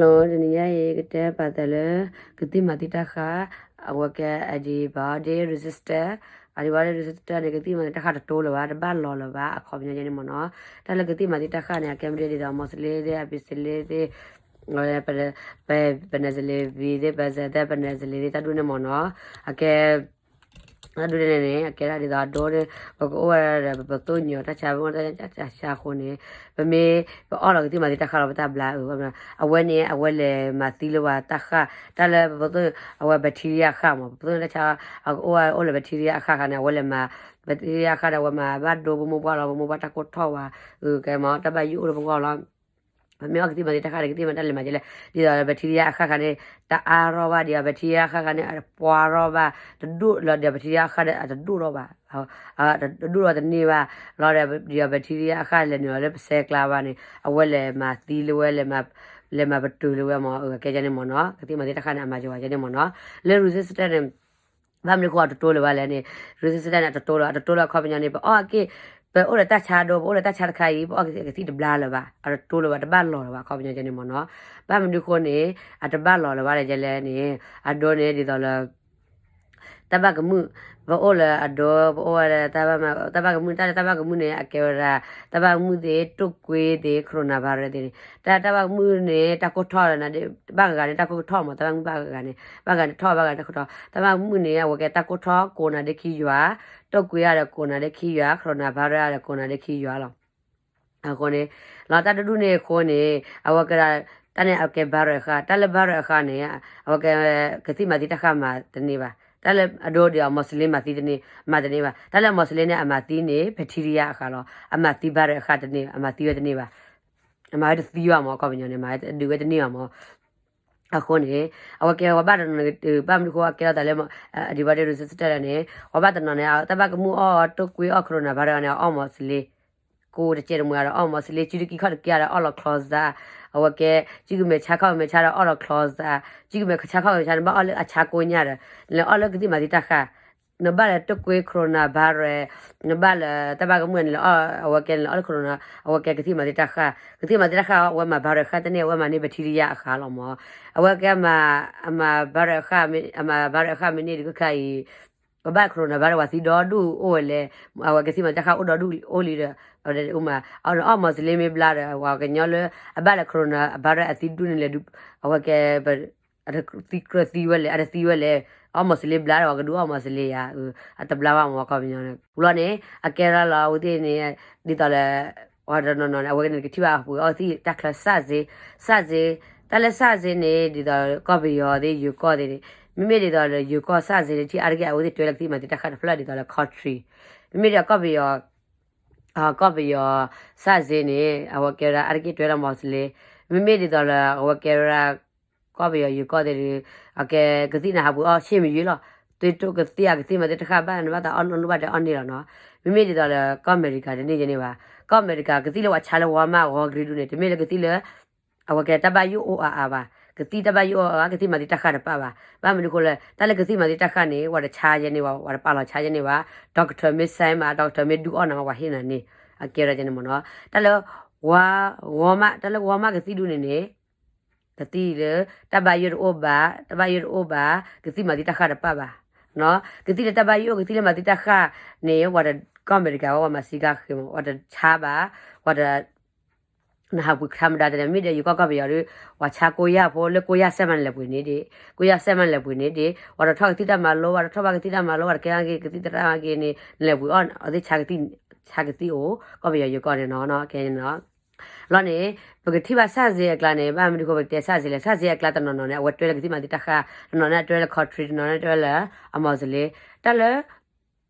Hello, တနံၤညါအံၤ ကတဲပာ်သးလၢ ကသံၣ်မၤသံတၢ်ဃၢ် အဝဲကဲ antibody resistant, antibody resistant န့ၣ် ကသံၣ်မၤသံတၢ်ဃၢ်တတိလၢၤဘၣ်, တဘၣ်လီၤလၢၤဘၣ် အခီပညီန့ၣ်မ့ၢ်နီၤ. တၢ်လၢကသံၣ်မၤသံတၢ်ဃၢ်န့ၣ် အကဲမနုၤဒ်သိး amoxicillin သ့ၣ် ampicillin သ့ၣ် ပ penicillin V သ့ၣ် ပစဲသဲ penicillin သ့ၣ် တၢ်ဒူၣ်န့ၣ်မ့ၢ်နီၤ, အကဲ တၢ်ဒူၣ်န့ၣ်န့ၣ် အကဲဒၣ်ဒ်သိးအဒိန့ၣ် ပကအိၣ်ဝဲဒၣ်ဒီး ပသိၣ်ညိးတၢ်ဆါ ပအိၣ်တၢ်ဆါအဃိန့ၣ် ပမ့ၢ် ပအီၣ်လီၤကသံၣ်မၤသံတၢ်ဃၢ်လီၤ ပတၢ်ဘျါအုး, အဝဲန့ၣ် အဝဲလဲၤမၤသံလၢပှၤတၢ်ဃၢ် တၢ်လၢပသိၣ် အဝဲ bacteria အဃၢ်မး, ပသိၣ်ညိးတၢ်ဆါ အကအိၣ်ဝဲအိၣ်လၢ bacteria အဃၢ်ခါန့ၣ် အဝဲလဲၤမၤ bacteria အဃၢ်ဒီး အဝဲမၤဘၣ်ဒိပမိၢ်ပှၢ်လီၤ, ပမိၢ်ပှၢ်တၢ်ကိၢ်ထီၣ်ဝဲ အကဲမး တၢ်ဘၣ်ယိၣ်အိၣ်လၢပဂီၢ်လီၤ. ပမ့ၢ်အီၣ်ကသံၣ်မၤသံတၢ်ဃၢ်န့ၣ် ကသံၣ်မၤတၢ်လဲၤမၤကဲလဲၣ်, ဒ်သိး bacteria အဃၢ်ခါန့ၣ် တအါထီၣ်ဘၣ်, ဒ်သိး bacteria အဃၢ်ခါန့ၣ် တပှဲၤထီၣ်ဘၣ်, တဒိၣ်လီၤ, ဒ်သိး bacteria အဃၢ်ဒီး အတဒိၣ်ထီၣ်ဘၣ်, တဒိၣ်ထီၣ်တန့ၢ်ဘၣ်လီၤ. ဒ်သိး bacteria အဃၢ်လဲၤနုာ်လီၤလၢပစဲကျါဘၣ်န့ၣ် အဝဲလဲၤမၤသံလၢဝဲ လဲၤမၤပတုာ်လၢဝဲမး, အကဲကဲန့ၣ်မ့ၢ်နီၤ, ကသံၣ်မၤသံတၢ်ဃၢ်န့ၣ် အမၤစၢၤဝဲကဲန့ၣ်မ့ၢ်နီၤ. လၢ resistant န့ၣ် ဘၣ်မနုၤဃိအတတိလၢၤဘၣ်လဲၣ်န့ၣ်, resistant န့ၣ် အတတိလၢၤ, အတတိလၢၤအခီပညီန့ၣ် ပအီၣ်က့ၢ် ပအိၣ်ဒီးတၢ်ဆါဒိ ပအိၣ်ဒီးတၢ်ဆါတခါအံၤ ပအီၣ်ကသံၣ်တဘျါလၢၤဘၣ်, အတတိလၢၤဘၣ်, တဘၣ်လီၤလၢၤဘၣ် အခီပညီကဲန့ၣ်မ့ၢ်နီၤ. ဘၣ်မနုၤဃိန့ၣ် အတဘၣ်လီၤလၢၤဘၣ်လဲၣ်ကဲလဲၣ်န့ၣ် အဒိန့ၣ် ဒ်သိးလၢ တၢ်ဘၣ်ကမုာ်, ပအိၣ်လၢအဒိ ပအိၣ်ဝဲဒၣ် တၢ်ဘၣ်ကမုာ်, တၢ်လၢတၢ်ဘၣ်ကမုာ်န့ၣ် အကဲဝဲဒၣ် တၢ်ဘၣ်ကမုာ်သ့ၣ် တိၢ်ကွ့သ့ၣ် coronavirus သ့ၣ်န့ၣ်, တၢ် တၢ်ဘၣ်ကမုာ်န့ၣ် တၢ်ကိၢ်ထီၣ်နၤဒ့ ဘၣ်ဂၤဂၤန့ၣ် တၢ်ကိၢ်ထီၣ်မး, တၢ်ဘၣ်ကမုာ်ဘၣ်ဂၤဂၤန့ၣ် ဘၣ်ဂၤန့ၣ်ထီၣ် ဘၣ်ဂၤန့ၣ်တၢ်ကိၢ်ထီၣ်, တၢ်ဘၣ်ကမုာ်န့ၣ် အဝဲကဲတၢ်ကိၢ်ထီၣ်ကိးနၤဒ့ခံယွၤ, တိၢ်ကွ့အါဒီးကိးနၤဒ့ခံယွၤ, coronavirus ဒီးကိးနၤဒ့ခံယွၤလီၤ. အဃိန့ၣ် လီၤတၢ်တဒူၣ်န့ၣ်အဃိန့ၣ် အဝဲကဲဒၣ် တၢ်န့ၣ်အကဲ virus အဃၢ်, တၢ်လၢ virus အဃၢ်န့ၣ် အဝဲကဲ ကသံၣ်မၤသံတၢ်ဃၢ်မၤတန့ၢ်ဘၣ်, တၢ်လၢအဒိဒီး amoxicillin မၤသံတန့ၢ် မၤတန့ၢ်ဘၣ်, တၢ်လၢ amoxicillin န့ၣ် အမၤသံန့ၣ် bacteria အဃၢ်လီၤ, အမၤသံ virus အဃၢ်တန့ၢ်, အမၤသံဝဲတန့ၢ်ဘၣ်, အမၤဝဲတသံဘၣ်မး အခီပညီန့ၣ် မၤဝဲတဒုးဝဲတန့ၢ်ဘၣ်မး. အဃိန့ၣ် အဝဲကဲပှၤဘၣ်တနီၤန့ၣ် ဘၣ်မနုၤဃိအကဲထီၣ်သးလၢ antibody resistant န့ၣ် ပှၤဘၣ်တနီၤန့ၣ် တၢ်ဘၣ်ကမုာ်အီၣ် တိၢ်ကွ့အီၣ် coronavirus န့ၣ် အီၣ် amoxicillin ကိးတကဲးတမှဲၤဒီး အီၣ် amoxicillin, စုတကံခီၣ်တက့ၢ်ဒီး အီၣ်လီၤ Clozaril, အဝဲကဲ စုကမဲာ်ဆါခီၣ်မဲာ်ဆါဒီး အီၣ်လီၤ Clozaril, စုကမဲာ်ဆါခီၣ်မဲာ်ဆါန့ၣ် ဘၣ်အီၣ်လၢအဆါကိညၢ်ဒီး လဲၤအီၣ်လၢကသံၣ်မၤသံတၢ်ဃၢ်, နဘၣ်လၢတိၢ်ကွ့ coronavirus, နဘၣ်လၢတၢ်ဘၣ်ကမုာ်န့ၣ် လဲၤအီၣ် အဝဲကဲန့ၣ် လဲၤအီၣ်လၢ corona, အဝဲကဲကသံၣ်မၤသံတၢ်ဃၢ်, ကသံၣ်မၤသံတၢ်ဃၢ် အဝဲမၤ virus ဃၢ်တန့ၢ်, အဝဲမၤန့ၢ် bacteria အဃၢ်လီၤမး, အဝဲကဲမၤ အမၤ virus ဃၢ် အမၤ virus ဃၢ်မ့ၢ်န့ၢ်ဒုးခဲခါအံၤ ပဘၣ် coronavirus ပှၤသံဒီဒူၣ်အိၣ်ဝဲလဲၣ်, အဝဲကသံၣ်မၤသံတၢ်ဃၢ်အိၣ်ဒီဒူၣ်အိၣ်လံဒီး အီၣ် amoxicillin မ့ၢ်ဘျါဒီး ပှၤကညီလၢအဘၣ်လၢ coronavirus အသံဒူၣ်န့ၣ်လဲၣ်, အဝဲကဲ အတသံကြၢးသံဝဲလဲၣ်, အတသံဝဲလဲၣ်, အီၣ် amoxicillin ဘျါဒီး ပှၤကဒုးအီၣ် amoxicillin ယၤ, အတဘျါဘၣ်မး အခီပညီန့ၣ် ဘျီန့ၣ် အကဲထီၣ်လီၤဝဲသ့ၣ်န့ၣ် ဒ်သိးလၢ ပှၤတနီၤနီၤန့ၣ် အဝဲကန့ၣ်ကထံၣ်ဘၣ်အပှ့ၤအီၣ်သံၣ်တၢ်ချၢ စၢ်စ့, စၢ်စ့, တၢ်လၢ စၢ်စ့ န့ၣ် ဒ်သိးကီၢ်ပယီၤသ့ၣ် ယိၤကီၢ်သ့ၣ်န့ၣ်, မ့မ့ၢ်ဒ်သိးလၢယိၤကီၢ် စၢ်စ့ န့ၣ် ထံၣ်အါတက့ၢ် အဝဲသ့ၣ်တွဲလၢကသံၣ်မၤသံတၢ်ဃၢ်တဖျၢၣ်ဒ်သိးလၢ Coftriv, မ့မ့ၢ်ဒ်ကီၢ်ပယီၤ ကီၢ်ပယီၤ စၢ်စ့ န့ၣ် အဝဲကဲဝဲဒၣ်အါတက့ၢ်တွဲလၢ amoxicillin, မ့မ့ၢ်ဒ်သိးလၢ အဝဲကဲဝဲဒၣ် ကီၢ်ပယီၤယိၤကီၢ်သ့ၣ်ဒီး အကဲကသံၣ်န့ၣ် ဟးပှ့ၤအီၣ်ဆ့ၣ်မံယုၢ်လီၤ, သွံၣ်တိၢ်ကသံၣ်အကသံၣ်မၤသံတၢ်ဃၢ်ဘၣ်န့ၣ်ဘၣ်တၢ်အီၣ်နီၢ်နီၢ်ဘၣ်ဒီးအီၣ်န့ၢ်လီၤနီၤ, မ့မ့ၢ်ဒ်သိးလၢကီၢ်အမဲရကၤတန့ၢ်ကဲန့ၣ်ဘၣ်, ကီၢ်အမဲရကၤကသံၣ်လၢပှၤဆါလၢ Walmart ဂီၤကရံဒူၣ်န့ၣ် တမ့ၢ်လၢကသံၣ်လၢ အဝဲကဲတၢ်ဘၣ်ယိၣ်အိၣ်အါအါဘၣ်, ကသံၣ်တၢ်ဘၣ်ယိၣ်အိၣ်အါအါ ကသံၣ်မၤသံတၢ်ဃၢ်တပာ်ဘၣ်, ဘၣ်မနုၤဃိလဲၣ် တၢ်လၢကသံၣ်မၤသံတၢ်ဃၢ်န့ၣ် ပှၤတဆါယဲန့ၣ်ဘၣ်, ပှၤတပာ်လီၤဆါယဲန့ၣ်ဘၣ်, doctor မ့ၢ် sign မး doctor မ့ၢ်ဒုးအီၣ်နၤမး ပှၤဟ့ၣ်နၤန့ၣ်, အကဲဝဲဒၣ်ယဲန့ၣ်မ့ၢ်နီၤ, တၢ်လၢ Walmart, တၢ်လၢ Walmart ကသံၣ်ဒူၣ်န့ၣ်န့ၣ် ကသံၣ်လၢ တၢ်ဘၣ်ယိၣ်တအိၣ်ဘၣ်, တၢ်ဘၣ်ယိၣ်တအိၣ်ဘၣ်, ကသံၣ်မၤသံတၢ်ဃၢ်တပာ်ဘၣ်, ကသံၣ်လၢတၢ်ဘၣ်ယိၣ် ကသံၣ်လၢမၤသံတၢ်ဃၢ်န့ၣ် ပှၤတကီၢ်အမဲရကၤဝဲ ပှၤမၤစံးကါဃ့မး ပှၤတဆါဘၣ်, ပှၤတ နဟးပှ့ၤခါမဒါတန့ၣ် မ့ၢ်ဒီးယိၤကီၢ်ကီၢ်ပယီၤဒီး ပှၤဆါကိးယၢ်ဖိ လၢကိးယၢ်စဲးမးနလဲၤပှ့ၤန့ၣ်ဒံး, ကိးယၢ်စဲးမးနလဲၤပှ့ၤန့ၣ်ဒံး, ပှၤတထီၣ်ကသံၣ်တၢ်မၤလိ ပှၤတထီၣ်ဘၣ်ကသံၣ်တၢ်မၤလိ ပှၤတကဲက့ၤကသံၣ်တရၣ်က့ၤန့ၣ် နလဲၤပှ့ၤအီၣ်အီၤသ့ၣ် ဆါကသံၣ်, ဆါကသံၣ်အိၣ် ကီၢ်ပယီၤယိၤကီၢ်န့ၣ်နီၤ, ကဲန့ၣ်နီၤ, လီၤန့ၣ် ပကထံၣ်ဘၣ်စၢ်စ့အကျါန့ၣ် ဘၣ်မနုၤဃိပကတဲစၢ်စ့လဲၣ်, စၢ်စ့အကျါတနီၤနီၤန့ၣ် အဝဲတွဲလၢကသံၣ်မၤသံတၢ်ဃၢ်, တနီၤန့ၣ်တွဲလၢ Coftriv, တနီၤန့ၣ်တွဲလၢ amoxicillin, တၢ်လၢ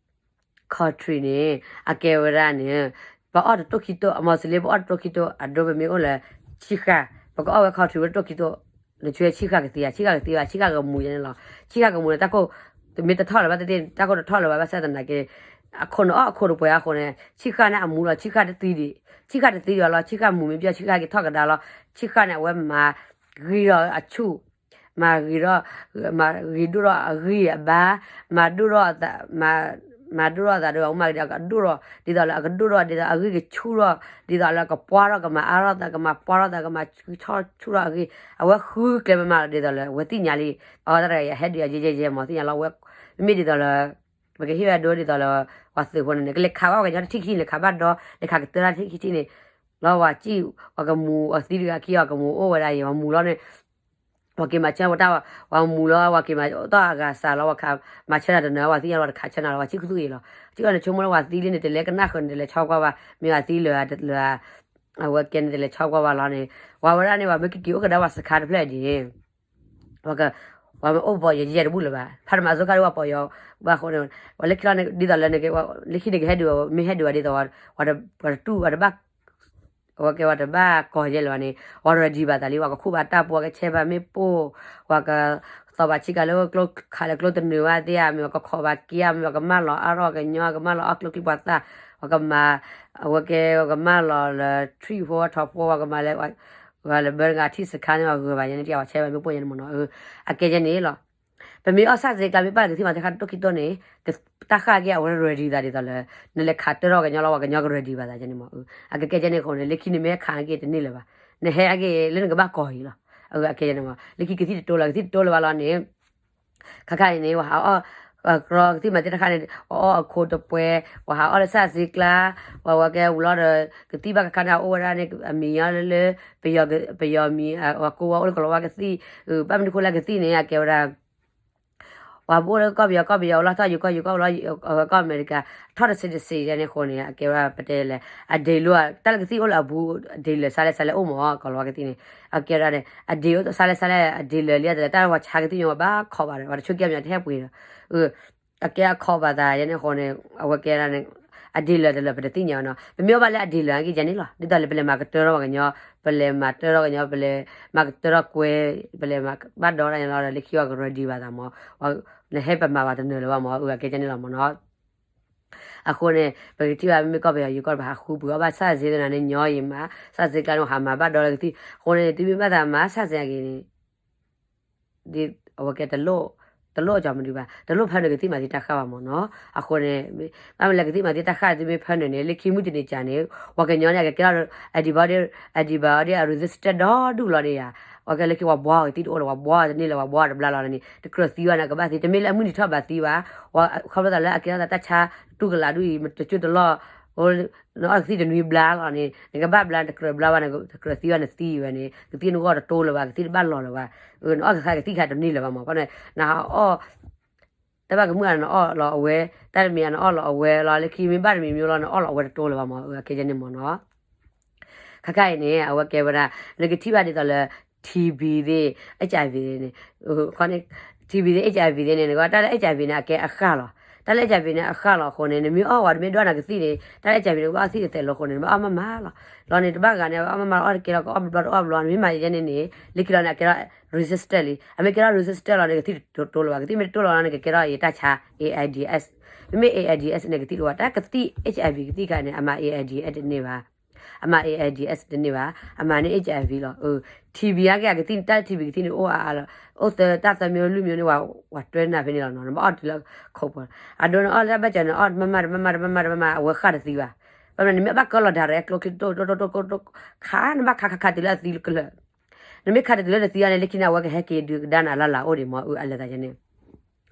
Coftriv န့ၣ် အကဲဝဲဒၣ်န့ၣ် ပအီၣ်တတိၢ်ခံတိၢ်, amoxicillin ပအီၣ်တတိၢ်ခံတိၢ် အဒိပမ့ၢ်အိၣ်လၢ ဆံးဃၣ်, ပကအီၣ်ဝဲ Coftriv ဝဲတတိၢ်ခံတိၢ်, နဆှၢဆံးဃၣ်ကသံဧါ, ဆံးဃၣ်ကသံဘၣ်, ဆံးဃၣ်ကမူၤယဲန့ၣ်လီၤ. ဆံးဃၣ်ကမူၤန့ၣ် တၢ်ခိၣ် တမ့ၢ်တထီၣ်လၢၤဘၣ်သ့ၣ်သ့ၣ်, တၢ်ခိၣ်တထီၣ်လၢၤဘၣ်ဘၣ်ဆၣ်သနာ်က့ အခိၣ်နအီၣ်အခိၣ်တပှဲၤအဃိန့ၣ် ဆံးဃၣ်န့ၣ်အမူလီၤ, ဆံးဃၣ်တသံဒံး, ဆံးဃၣ်တသံဒံးအီၤလီၤ, ဆံးဃၣ်မူၤမ့ၢ်ပျီၢ် ဆံးဃၣ်က့ၤထီၣ်ကဒါလီၤ, ဆံးဃၣ်န့ၣ် အဝဲမၤဂံၢ်ဒီးအဆူၣ် မၤဂ့ၤဒီး, မၤဂ့ၤဒိၣ်ဒီးအဂံၢ်အဘါ, မၤဒိၣ်ဒီးအသး, မၤ, မၤဒိၣ်ထီၣ်သးဒီး အမၤကဒံးအကဒိၣ်ထီၣ် ဒ်သိးလၢအကဒိၣ်ထီၣ် ဒ်သိးအဂ့ၢ်ကဆူၣ်ထီၣ် ဒ်သိးလၢအကပှၢ်ထီၣ် ကမၤအါထီၣ်သး ကမၤပှၢ်ထီၣ်သး ကမၤဆူၣ်ထီၣ်အဂ့ၢ် အဝဲဃုကျဲမးမးလီၤ ဒ်သိးလၢ အဝဲသ့ၣ်ညါလံ အဝဲတၢ်တဂၤအဟဲဒုးအယဲယဲယဲမး သ့ၣ်ညါလီၤဝဲ မ့မ့ၢ်ဒ်သိးလၢ ပကဟ့ၣ်ဝဲဒိဒ်သိးလၢ ပှၤသုးဖိန့ၣ်န့ၣ် ကလဲၤခးဘၣ်ပှၤကညီတထံၣ်ခံထံၣ် လဲၤခးဘၣ်ဒီ လဲၤခးကတၢၢ်တၢ်တထံၣ်ခံထံၣ်န့ၣ် လီၤဝဲစံၣ် ပှၤကမူၤအသံတဂၤခံ ပှၤကမူၤအိၣ်ဝဲဒၣ်အံၤ ပှၤမူၤလီၤန့ၣ် ပှၤက့ၤမၤဆၢပှၤတၢ် ပှၤမူၤလီၤ ပှၤက့ၤမၤတၢ်အဂၤစးလီၤ ပှၤခးမၤဆၢနၤတနၢၤ ပှၤသ့ၣ်ညါလီၤ တခးဆၢနၤလီၤ ပှၤဆံၣ်ခူသူၣ်အံၤလီၤ စံၣ်အီၤန့ၣ် ဆိကမိၣ်လၢပှၤသံလံန့ၣ် တလဲၤကနၣ်ဃုာ်န့ၣ် တလဲၤဆီကွၢ်ဘၣ် မ့ၢ်ပှၤသံလၢာ်လၢာ် အဝဲကဲန့ၣ် တလဲၤဆီကွၢ်ဘၣ်လီၤန့ၣ် ပှၤဝဲဒၣ်န့ၣ် ပှၤမ့ၢ်ကက့ၤအိၣ်ကဒါပှၤစခါတဖျၢၣ်ဒ်န့ၣ် ပှၤမ့ၢ်အိၣ်ပီၢ်ယဲယဲတဘူၣ်လၢၤဘၣ် ဖးတမၤအစိခါဒ်ပှၤပီၢ်ယီၤဘၣ်အဃိန့ၣ် ပှၤလၢခံလီၤန့ၣ် ဒ်သိးလၢ လၢခံန့ၣ်ကဟဲဒုး မ့ၢ်ဟဲဒုးဘၣ်ဒ်သိး ပှၤတတူၢ်ပှၤတဘၣ် အဝဲကဲပှၤတဘၣ်ကီၢ်ယဲလၢၤဘၣ်န့ၣ် ပှၤ ready ဘၣ်သးလံ ပှၤကခူၣ်ဘၣ်တၢ်ပှၤကဆဲးဘၣ်မ့ၣ်ပိၢ် ပှၤကသီၣ်ဘၣ်ဆံးကၤလၢကျိခးလၢကျိတနုာ်ဘၣ်သ့ဧါ မ့ၢ်ပှၤကခိးဘၣ်က့ၤဧါ မ့ၢ်ပှၤကမၢလီၤအါထီၣ်ကညီ ကမၢလီၤအီၣ်ကျိချံမျိာ်သၣ် ပှၤကမၤ အဝဲကဲပှၤကမၢလီၤလၢ ထံၣ်ဖိထီဖိ ပှၤကမၤလၢ ဂၤလၢဘၢတဂၤထံၣ်စခါန့ၣ် ပှၤဂုၤဘၣ်ယဲန့ၣ် ပှၤဆဲးဘၣ်မ့ၣ်ပိၢ်ယဲန့ၣ်မ့ၢ်နီၤ အကဲယဲန့ၣ်လီၤ ပမ့ၢ်အီၣ်စၢ်စ့ကျါမ့ၢ်ပာ်လၢကသံၣ်မၤသ့ၣ်တခါတခိၣ်ခံခိၣ်န့ၣ် တၢ်ဃၣ်က့ၤအဝဲ ready သးဒ်သိးလၢ နလဲၤခးတၢထီၣ်ကညီလီၤ ပှၤကညီက ready ဘၣ်သးယဲန့ၣ်မ့ၢ် အကဲကဲန့ၣ်အဃိန့ၣ် လၢခံန့ၣ်မ့ၢ်ဟဲခးက့ၤတန့ၢ်လၢၤဘၣ် နဟဲအက့ၤလၢနကဘၣ်ကီၢ်အံၤလီၤ အကဲန့ၣ်မ့ၢ် လၢခံကသံၣ်တတိလၢၤ ကသံၣ်တတိလၢၤဘၣ်လီၤန့ၣ် ခါခါအံၤန့ၣ် ပှၤဟးအီၣ် ကရီကသံၣ်မၤသ့ၣ်တခါန့ၣ် ပှၤအီၣ်အခိတပှဲၤ ပှၤဟးအီၣ်လၢစၢ်စ့ကျါ ပှၤဝဲကဲဝံၤလီၤဒီး ကသံၣ်ဘၣ်ခါခါန့ၣ် အအိၣ်ဝဲဒၣ်န့ၣ် အမံၤညီလၢ ပယီၤမံၤ ပှၤကိးဝဲအိၣ်လၢကလီၤဝါကသံၣ် ဘၣ်မနုၤဃိလၢကသံၣ်န့ၣ် အကဲဝဲဒၣ် ပှၤဘၣ်အိၣ်လၢကီၢ်ပယီၤ ကီၢ်ပယီၤအိၣ်လီၤထီၣ်ယိၤကီၢ် ယိၤကီၢ်အိၣ်လီၤကီၢ်အမဲရကၤ ထီၣ်တစဲးတစဲးယဲန့ၣ်အဃိန့ၣ် အကဲဝဲဒၣ်ပတဲလဲၣ် အဒ့လိၤ တၢ်လၢကသံၣ်အိၣ်လၢအဘူး အဒ့လၢာ် စးလဲၣ်စးလဲၣ်အိၣ်မ့ၢ် ကလီၤဝါကသံၣ်န့ၣ် အကဲဝဲဒၣ်န့ၣ် အဒ့အိၣ်စးလဲၣ်စးလဲၣ် အဒ့လၢာ်လံ တလဲၤတၢ်ဝဲဆါကသံၣ်ညိပဘၣ်ခိးဘၣ်ဒီး ပှၤတဆိက့အမံၤတဟဲပှ့ၤဒီး အကဲအခီၣ်ဘၣ်သးယဲန့ၣ်အဃိန့ၣ် အဝဲကဲဒၣ်န့ၣ် အဒ့လၢာ်တလၢာ်ပတသ့ၣ်ညါနီၤ ပမ့ၢ်အီၣ်ဘၣ်လၢအဒ့လၢာ်က့ယဲန့ၣ်လီၤ ဒ်သိးလၢပလဲၤမၤကတၢထီၣ်ပှၤကညီ ပလဲၤမၤတၢထီၣ်ကညီ ပလဲၤမၤကတၢထီၣ်ကွဲ ပလဲၤမၤဘၣ်ဒီတၢ်ညါလီၤဒီး လၢခံပှၤက ready ဘၣ်သးမ့ၢ် နဟဲပမၤဘၣ်တနၢၤလၢၤဘၣ်မ့ၢ် အကဲကဲန့ၣ်လီၤမ့ၢ်နီၤ အဃိန့ၣ် ပကထံၣ်ဘၣ်မ့မ့ၢ်ကီၢ်ပယီၤယိၤကီၢ် ပဟးဃုပှ့ၤအီၣ်ဘၣ်စၢ်စ့သနာ်န့ၣ် ညီယံၤမး စၢ်စ့ကျါန့ၣ် ပဟးမၤဘၣ်ဒီလၢကသံၣ် အဃိန့ၣ် သုမ့ၢ်ဘၣ်သးမၤစၢ်စ့အက့ၤန့ၣ် ဒ်အဝဲကဲတလိၣ် တလိၣ်အကီမနုၤဘၣ် တလိၣ်ဖၢနုာ်ကသံၣ်မၤသံတၢ်ဃၣ်ဘၣ်မ့ၢ်နီၤ အဃိန့ၣ် ဘၣ်မနုၤလဲၣ်ကသံၣ်မၤသံတၢ်ဃၣ်သုမ့ၢ်ဖၢနုာ်န့ၣ် လၢခံမုၢ်တနံၤကၢန့ၣ် ပှၤကညီန့ၣ် အကကဲထီၣ် antibody antibody resistant ဒီဒူၣ်လီၤန့ၣ်ယါ ပှၤကဲလၢခံပှၤဘှီကသံၣ်တအိၣ်လၢၤ ပှၤဘှီတန့ၢ်လၢၤ ပှၤဘှီတဘျါလီၤန့ၣ် တကြၢးသံဘၣ်န့ၣ် ကဘၣ်သံ တမ့ၢ်လၢအမုၢ်နံၤထီၣ်ဘၣ်သံဘၣ် ခီဖျိသးလၢအကဲထီၣ်သးတၢ်ဆါတူၢ်ကလာ်ဒူၣ်အံၤ မတကၠိတလီၢ် နအီၣ်ကသံၣ်တနွံဘျါလီၤန့ၣ် နကဘၣ်ဘျါ တကြၢးဘျါဘၣ်န့ၣ် တကြၢးသံဘၣ်န့ၣ်သံဝဲန့ၣ် ကသံၣ်နဂီၢ်တတိလၢၤဘၣ် ကသံၣ်တဘၣ်လီၤလၢၤဘၣ် နအီၣ်ကသံၣ်ကသံၣ်ခါတန့ၢ်လၢၤဘၣ်မ့ၢ် ဖဲန့ၣ် နဟးအီၣ် တၢ်ဘၣ်ကမုၣ်အနအီၣ်လီၤအဝဲ တၢ်တမံၤအနအီၣ်လီၤအဝဲလီၤ လၢခံမ့ၢ်ဘၣ်တမံၤမ့ၢ်လီၤ နအီၣ်လီၤအဝဲတတိလၢၤဘၣ်မ့ၢ် အကဲကဲန့ၣ်မ့ၢ်နီၤ ခါခါအံၤန့ၣ် အဝဲကဲဝဲဒၣ် နကထံၣ်ဘၣ်ဒ်သိးလၢ TB သ့ၣ် HIV သ့ၣ်န့ၣ် ဃီန့ၣ် TB သ့ၣ် HIV သ့ၣ်န့ၣ် နကတၢ်လၢ HIV န့ၣ် အကဲအဃၣ်လီၤ တၢ်လၢ HIV န့ၣ် အဃၣ်လီၤအဃိန့ၣ် နမ့ၢ်အီၣ်ဝဲ တမ့ၢ်ဒွးနၤကသံၣ်န့ၣ် တၢ်လၢ HIV န့ၣ် ကဘၣ်အီၣ်သံၣ်တသဲးလီၤအဃိန့ၣ် နဘၣ်အီၣ်မးမးလီၤ လီၤန့ၣ် တဘၣ်ဂၤန့ၣ် အီၣ်မးမးလီၤ အီၣ်တကဲလီၤ ကအီၣ်ဘျီတအီၣ်ဘျီ နမ့ၢ်မၤယဲန့ၣ်န့ၣ် လၢခံလီၤန့ၣ် အကဲထီၣ် resistant လံ အမ့ၢ်ကဲထီၣ် resistant လီၤန့ၣ် ကသံၣ်တတိလၢၤဘၣ် ကသံၣ်မ့ၢ်တတိလၢၤလီၤန့ၣ် ကကဲထီၣ်အံၤတၢ်ဆါ AIDS မ့မ့ၢ် AIDS န့ၣ် ကသံၣ်တအိၣ်ဘၣ် တၢ်ကသံၣ် HIV ကသံၣ်ခါန့ၣ် အမၤ AIDS တန့ၢ်ဘၣ် အမၤ AIDS တန့ၢ်ဘၣ် အမၤန့ၢ် HIV လီၤ TB အကဲ ကသံၣ် တၢ် TB ကသံၣ်န့ၣ် အိၣ်အါအါလီၤ အိၣ်သၢ တၢ်သၢမံၤလွံၢ်မံၤန့ၣ် ပှၤတွဲနၤဖဲန့ၣ်လီၤနီၤ နဘၣ်အီၣ်တုၤလၢခိၣ်ပှၢ် အဒိန့ၣ် အီၣ်လၢတၢ်ဘၣ်စၢၤန့ၣ် အီၣ်တမၤမၤတမၤမၤတမၤမၤတမၤမၤ အဝဲဃၣ်တသံဘၣ် ဘၣ်မနုၤ နမ့ၢ်ဘၣ်ကၢလီၤ direct ကျိချံတိတိတိတိတိ ခး နဘၣ်ခးခးခးတုၤလၢအသံကလၢာ် နမ့ၢ်ခးတတုၤလၢတသံအါန့ၣ် လၢခံန့ၣ် အဝဲကဟဲက့ၤဒုးကဒါနၤလၢ်လၢ်အိၣ်ဒံးမ့ၢ် အလဲၤသးယဲန့ၣ်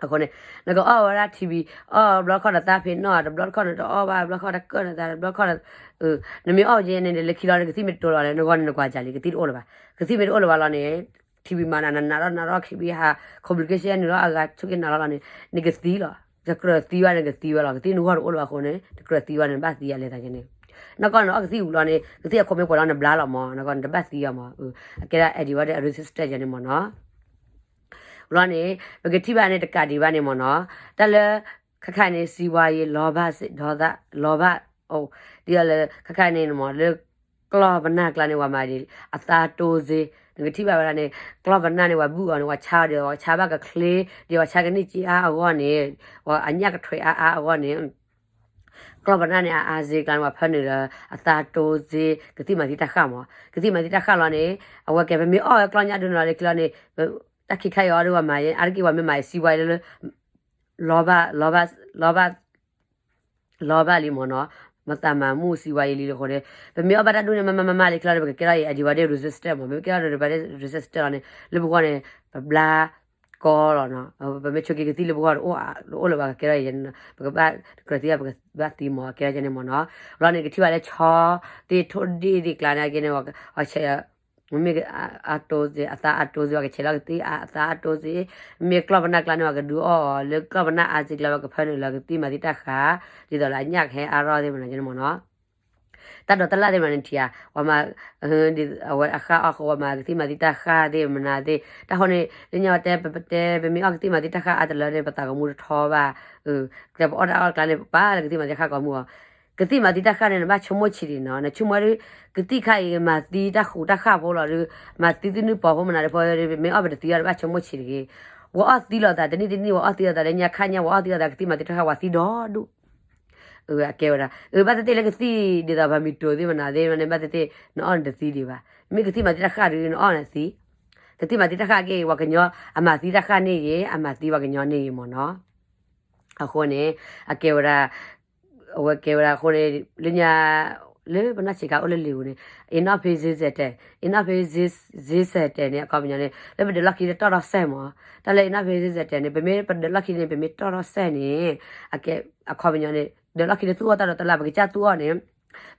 အဃိန့ၣ် နကအီၣ်ဝဲဒၣ် TB အီၣ်ဘျီခီၣ်နသးဖံးနီၣ် တဘျီတခီၣ်နတအီၣ်ဘၣ် ဘျီခီၣ်တကၢၢ်နသး တဘျီခီၣ် နမ့ၢ်အီၣ်ယဲန့ၣ် လၢခံလီၤ နကသံၣ်မ့ၢ်တတိလီၤန့ၣ် နဂီၢ်န့ၣ်နကွၢ်စၢ်လံ ကသံၣ်တအိၣ်လၢၤဘၣ် ကသံၣ်မ့ၢ်တအိၣ်လၢၤဘၣ်လီၤန့ၣ် TB မၤနၤ နနးထီၣ်နနးထီၣ် KB ဟး complication နုာ်လီၤအဂၤဆိက့ၤနၤလီၤလီၤန့ၣ် နကသံလီၤ တကြၢးသံဘၣ်န့ၣ် နကသံဝဲလီၤ ကသံၣ်နဂီၢ်တအိၣ်လၢၤဘၣ်အဃိန့ၣ် တကြၢးသံဘၣ်န့ၣ် နဘၣ်သံအလဲၤသးယဲန့ၣ် နီၢ်ကီၢ်န့ၣ် အီၣ်ကသံၣ်ဝံၤလီၤန့ၣ် ကသံၣ်အခိၣ်မ့ၢ်ပှဲၤလီၤ နဘျါလီၤမ့ၢ် နီၢ်ကီၢ်န့ၣ် တဘၣ်သံအီၤမ့ၢ် အကဲဒၣ် antibody resistant ယဲန့ၣ်မ့ၢ်နီၤ လီၤန့ၣ် ပကထံၣ်ဘၣ်န့ၣ် တကးဒံးဘၣ်န့ၣ်မ့ၢ်နီၤ တၢ်လၢ ခါခါန့ၣ် စံးဝါယံၤ လီၤဘၣ်စ့ၢ် ဒီးသး လီၤဘၣ် အိၣ် ဒ်သိးလၢ ခါခါန့ၣ်မ့ၢ် လၢ ကျီၢ်ပနၢ်ကျါန့ၣ် ပှၤမၤဒ် အသးတိၤစ့ နကထံၣ်ဘၣ်ဝဲဒၣ်န့ၣ် ကျီၢ်ပနၢ်န့ၣ် ပှၤဘုၣ်အီၤန့ၣ် ပှၤဆါအီၤဒီး ပှၤဆါဘၣ်ကချ့ ဒီးပှၤဆါကန့ၢ်က့အါအဂီၢ်န့ၣ် ပှၤအညၣ်ကထွဲးအါအါအဂီၢ်န့ၣ် ကျီၢ်ပနၢ်န့ၣ် အအါစ့ကျါန့ၣ် ပှၤဖၢနုာ်လၢ အသးတိၤစ့ ကသံၣ်မၤသံတၢ်ဃၣ်မး ကသံၣ်မၤသံတၢ်ဃၣ်လီၤန့ၣ် အဝဲကဲ ပမ့ၢ်အီၣ်ဝဲကျီၢ်ညၣ်ဒုန့ၣ်လီၤ လၢခံလီၤန့ၣ် တၢ်ခံခါအံၤအီၤဒီးပှၤမၤ အါတက့ၢ်ပှၤမ့ၢ်မၤစံးဝါယံၤလၢ လီၤဘၣ် လီၤဘၣ် လီၤဘၣ် လီၤဘၣ်လံမ့ၢ်နီၤ, မၤသးမၤမူစံးဝါယံာ်လံအဃိန့ၣ်, ပမ့ၢ်အီၣ်ဘၣ်တၢ်ဒူၣ်န့ၣ် မးမးမးမးလံချီန့ၣ် ပကကဲထီၣ်အံၤ antibody resistant မး, ပမ့ၢ်ကဲထီၣ် antibody resistant လီၤန့ၣ် လၢပဂီၢ်န့ၣ် ပဘျါကီလီၤနီၤ, ပမ့ၢ်ဆိးက့ၤကသံၣ်လၢပဂီၢ်တအိၣ်လၢၤဘၣ် ကကဲထီၣ်အံၤ ပကဘၣ်ကြၢးသံ ပကဘၣ်သံမး ကဲထီၣ်ကဲန့ၣ်မ့ၢ်နီၤ, လီၤန့ၣ် ကထံၣ်ဘၣ်လၢဆီသ့ၣ်ထိၣ်ဒ့ၣ်သ့ၣ်ကျါန့ၣ် ကဲန့ၣ် အဆဲး မ့မ့ၢ်အတိစ့ၢ် အသးအတိစ့ၢ် ပှၤကဆဲးလီၤကသံၣ်အသးအတိစ့ၢ်, မ့ၢ်ကျီၢ်ပနၢ်ကျါန့ၣ် ပှၤကဒုးအီၣ်အီၤ လၢကျီၢ်ပနၢ်အါစ့ၢ်ကျါ ပှၤကဖၢနုာ်လီၤကသံၣ်မၤသံတၢ်ဃါ, ဒ်သိးလၢအညၣ်ကဟဲအါထီၣ်သ့ၣ်မနုၤကဲန့ၣ်မ့ၢ်နီၤ, တၢ်ဒိးတၢ်လၢ်သ့ၣ်မနုၤန့ၣ်ထံၣ်ဧါ, ပှၤမၤ အဝဲအဃၣ်အီၣ်ဃိ ပှၤမၤကသံၣ်မၤသံတၢ်ဃါသ့ၣ်မနုၤသ့ၣ် တၢ်ဃိန့ၣ် လၢညါဝဲတဲ ပတဲ ပမ့ၢ်အီၣ်ကသံၣ်မၤသံတၢ်ဃါအါတလၢန့ၣ် ပသးကမူတထီဘၣ်, ကျဲပအီၣ်တၢ်အီၣ်တကျါန့ၣ် ပပာ်လၢကသံၣ်မၤသံတၢ်ဃါကိးမုၢ်အီၤ, ကသံၣ်မၤသံတၢ်ဃါန့ၣ် နဘၣ်ဆိကမိၣ်ဆံးဒံးနီၤ, နဆိကမိၣ်ဒ် ကသံၣ်ခါအံၤ မၤသံတၢ်ဃူတၢ်ဃၣ်ဖိလီၤဒီး မၤသံသနုၢ်ပီဖိမနုၤတဖီဒီး မ့ၢ်အီၣ်ပတသံအီၤ တဘၣ်ဆိကမိၣ်ဆံးတဂ့ၤ, ပှၤအီၣ်သံလိာ်သး တနံၣ်တနံၣ် ပှၤအီၣ်သံလိာ်သး လၢညါခါညါ ပှၤအီၣ်သံလိာ်သး ကသံၣ်မၤသံတၢ်ဃါ ပှၤသံဒီဒူၣ် အကဲဝဲဒၣ် အဘၣ်သ့ၣ်သ့ၣ်လၢကသံၣ်ဒ်သိး ပှၤမံၤတိၤသ့ၣ်မနုၤသ့ၣ်န့ၣ် ဘၣ်သ့ၣ်သ့ၣ် နအီၣ်နတသံဒံးဘၣ်, မ့ၢ်ကသံၣ်မၤသံတၢ်ဃါဒီး နအီၣ်နသံ, ကသံၣ်မၤသံတၢ်ဃါက့ ပှၤကညီ အမၤသံတၢ်ဃါန့ၢ်ဂ့ၤ အမၤသံပှၤကညီန့ၢ်ဂ့ၤမ့ၢ်နီၤ, အဃိန့ၣ် အကဲဝဲဒၣ် အဝဲကဲဝဲဒၣ်အဃိန့ၣ် လၢညါ လၢပနီၢ်ဆံးခါအိၣ်လၢလံာ်ပူၤန့ၣ် အ့နီၣ်ဖ့စ့စဲးတဲာ် အ့နီၣ်ဖ့စ့စဲးတဲာ်န့ၣ် အခီပညီန့ၣ် လၢပဒၢးလီၢ်ခံလၢတီၢ်ထီၣ်စဲၣ်မး, တၢ်လၢအ့နီၣ်ဖ့စ့စဲးတဲာ်န့ၣ် ပမ့ၢ်ပဒၢးလီၢ်ခံန့ၣ် ပမ့ၢ်တီၢ်ထီၣ်စဲၣ်န့ၣ် အခီပညီန့ၣ် ဒၢးလီၢ်ခံန့ၣ်သူၣ်အီၣ်တၢ်ဒိးတၢ်လၢ် ပကစၢ်သူၣ်အီၣ်န့ၣ်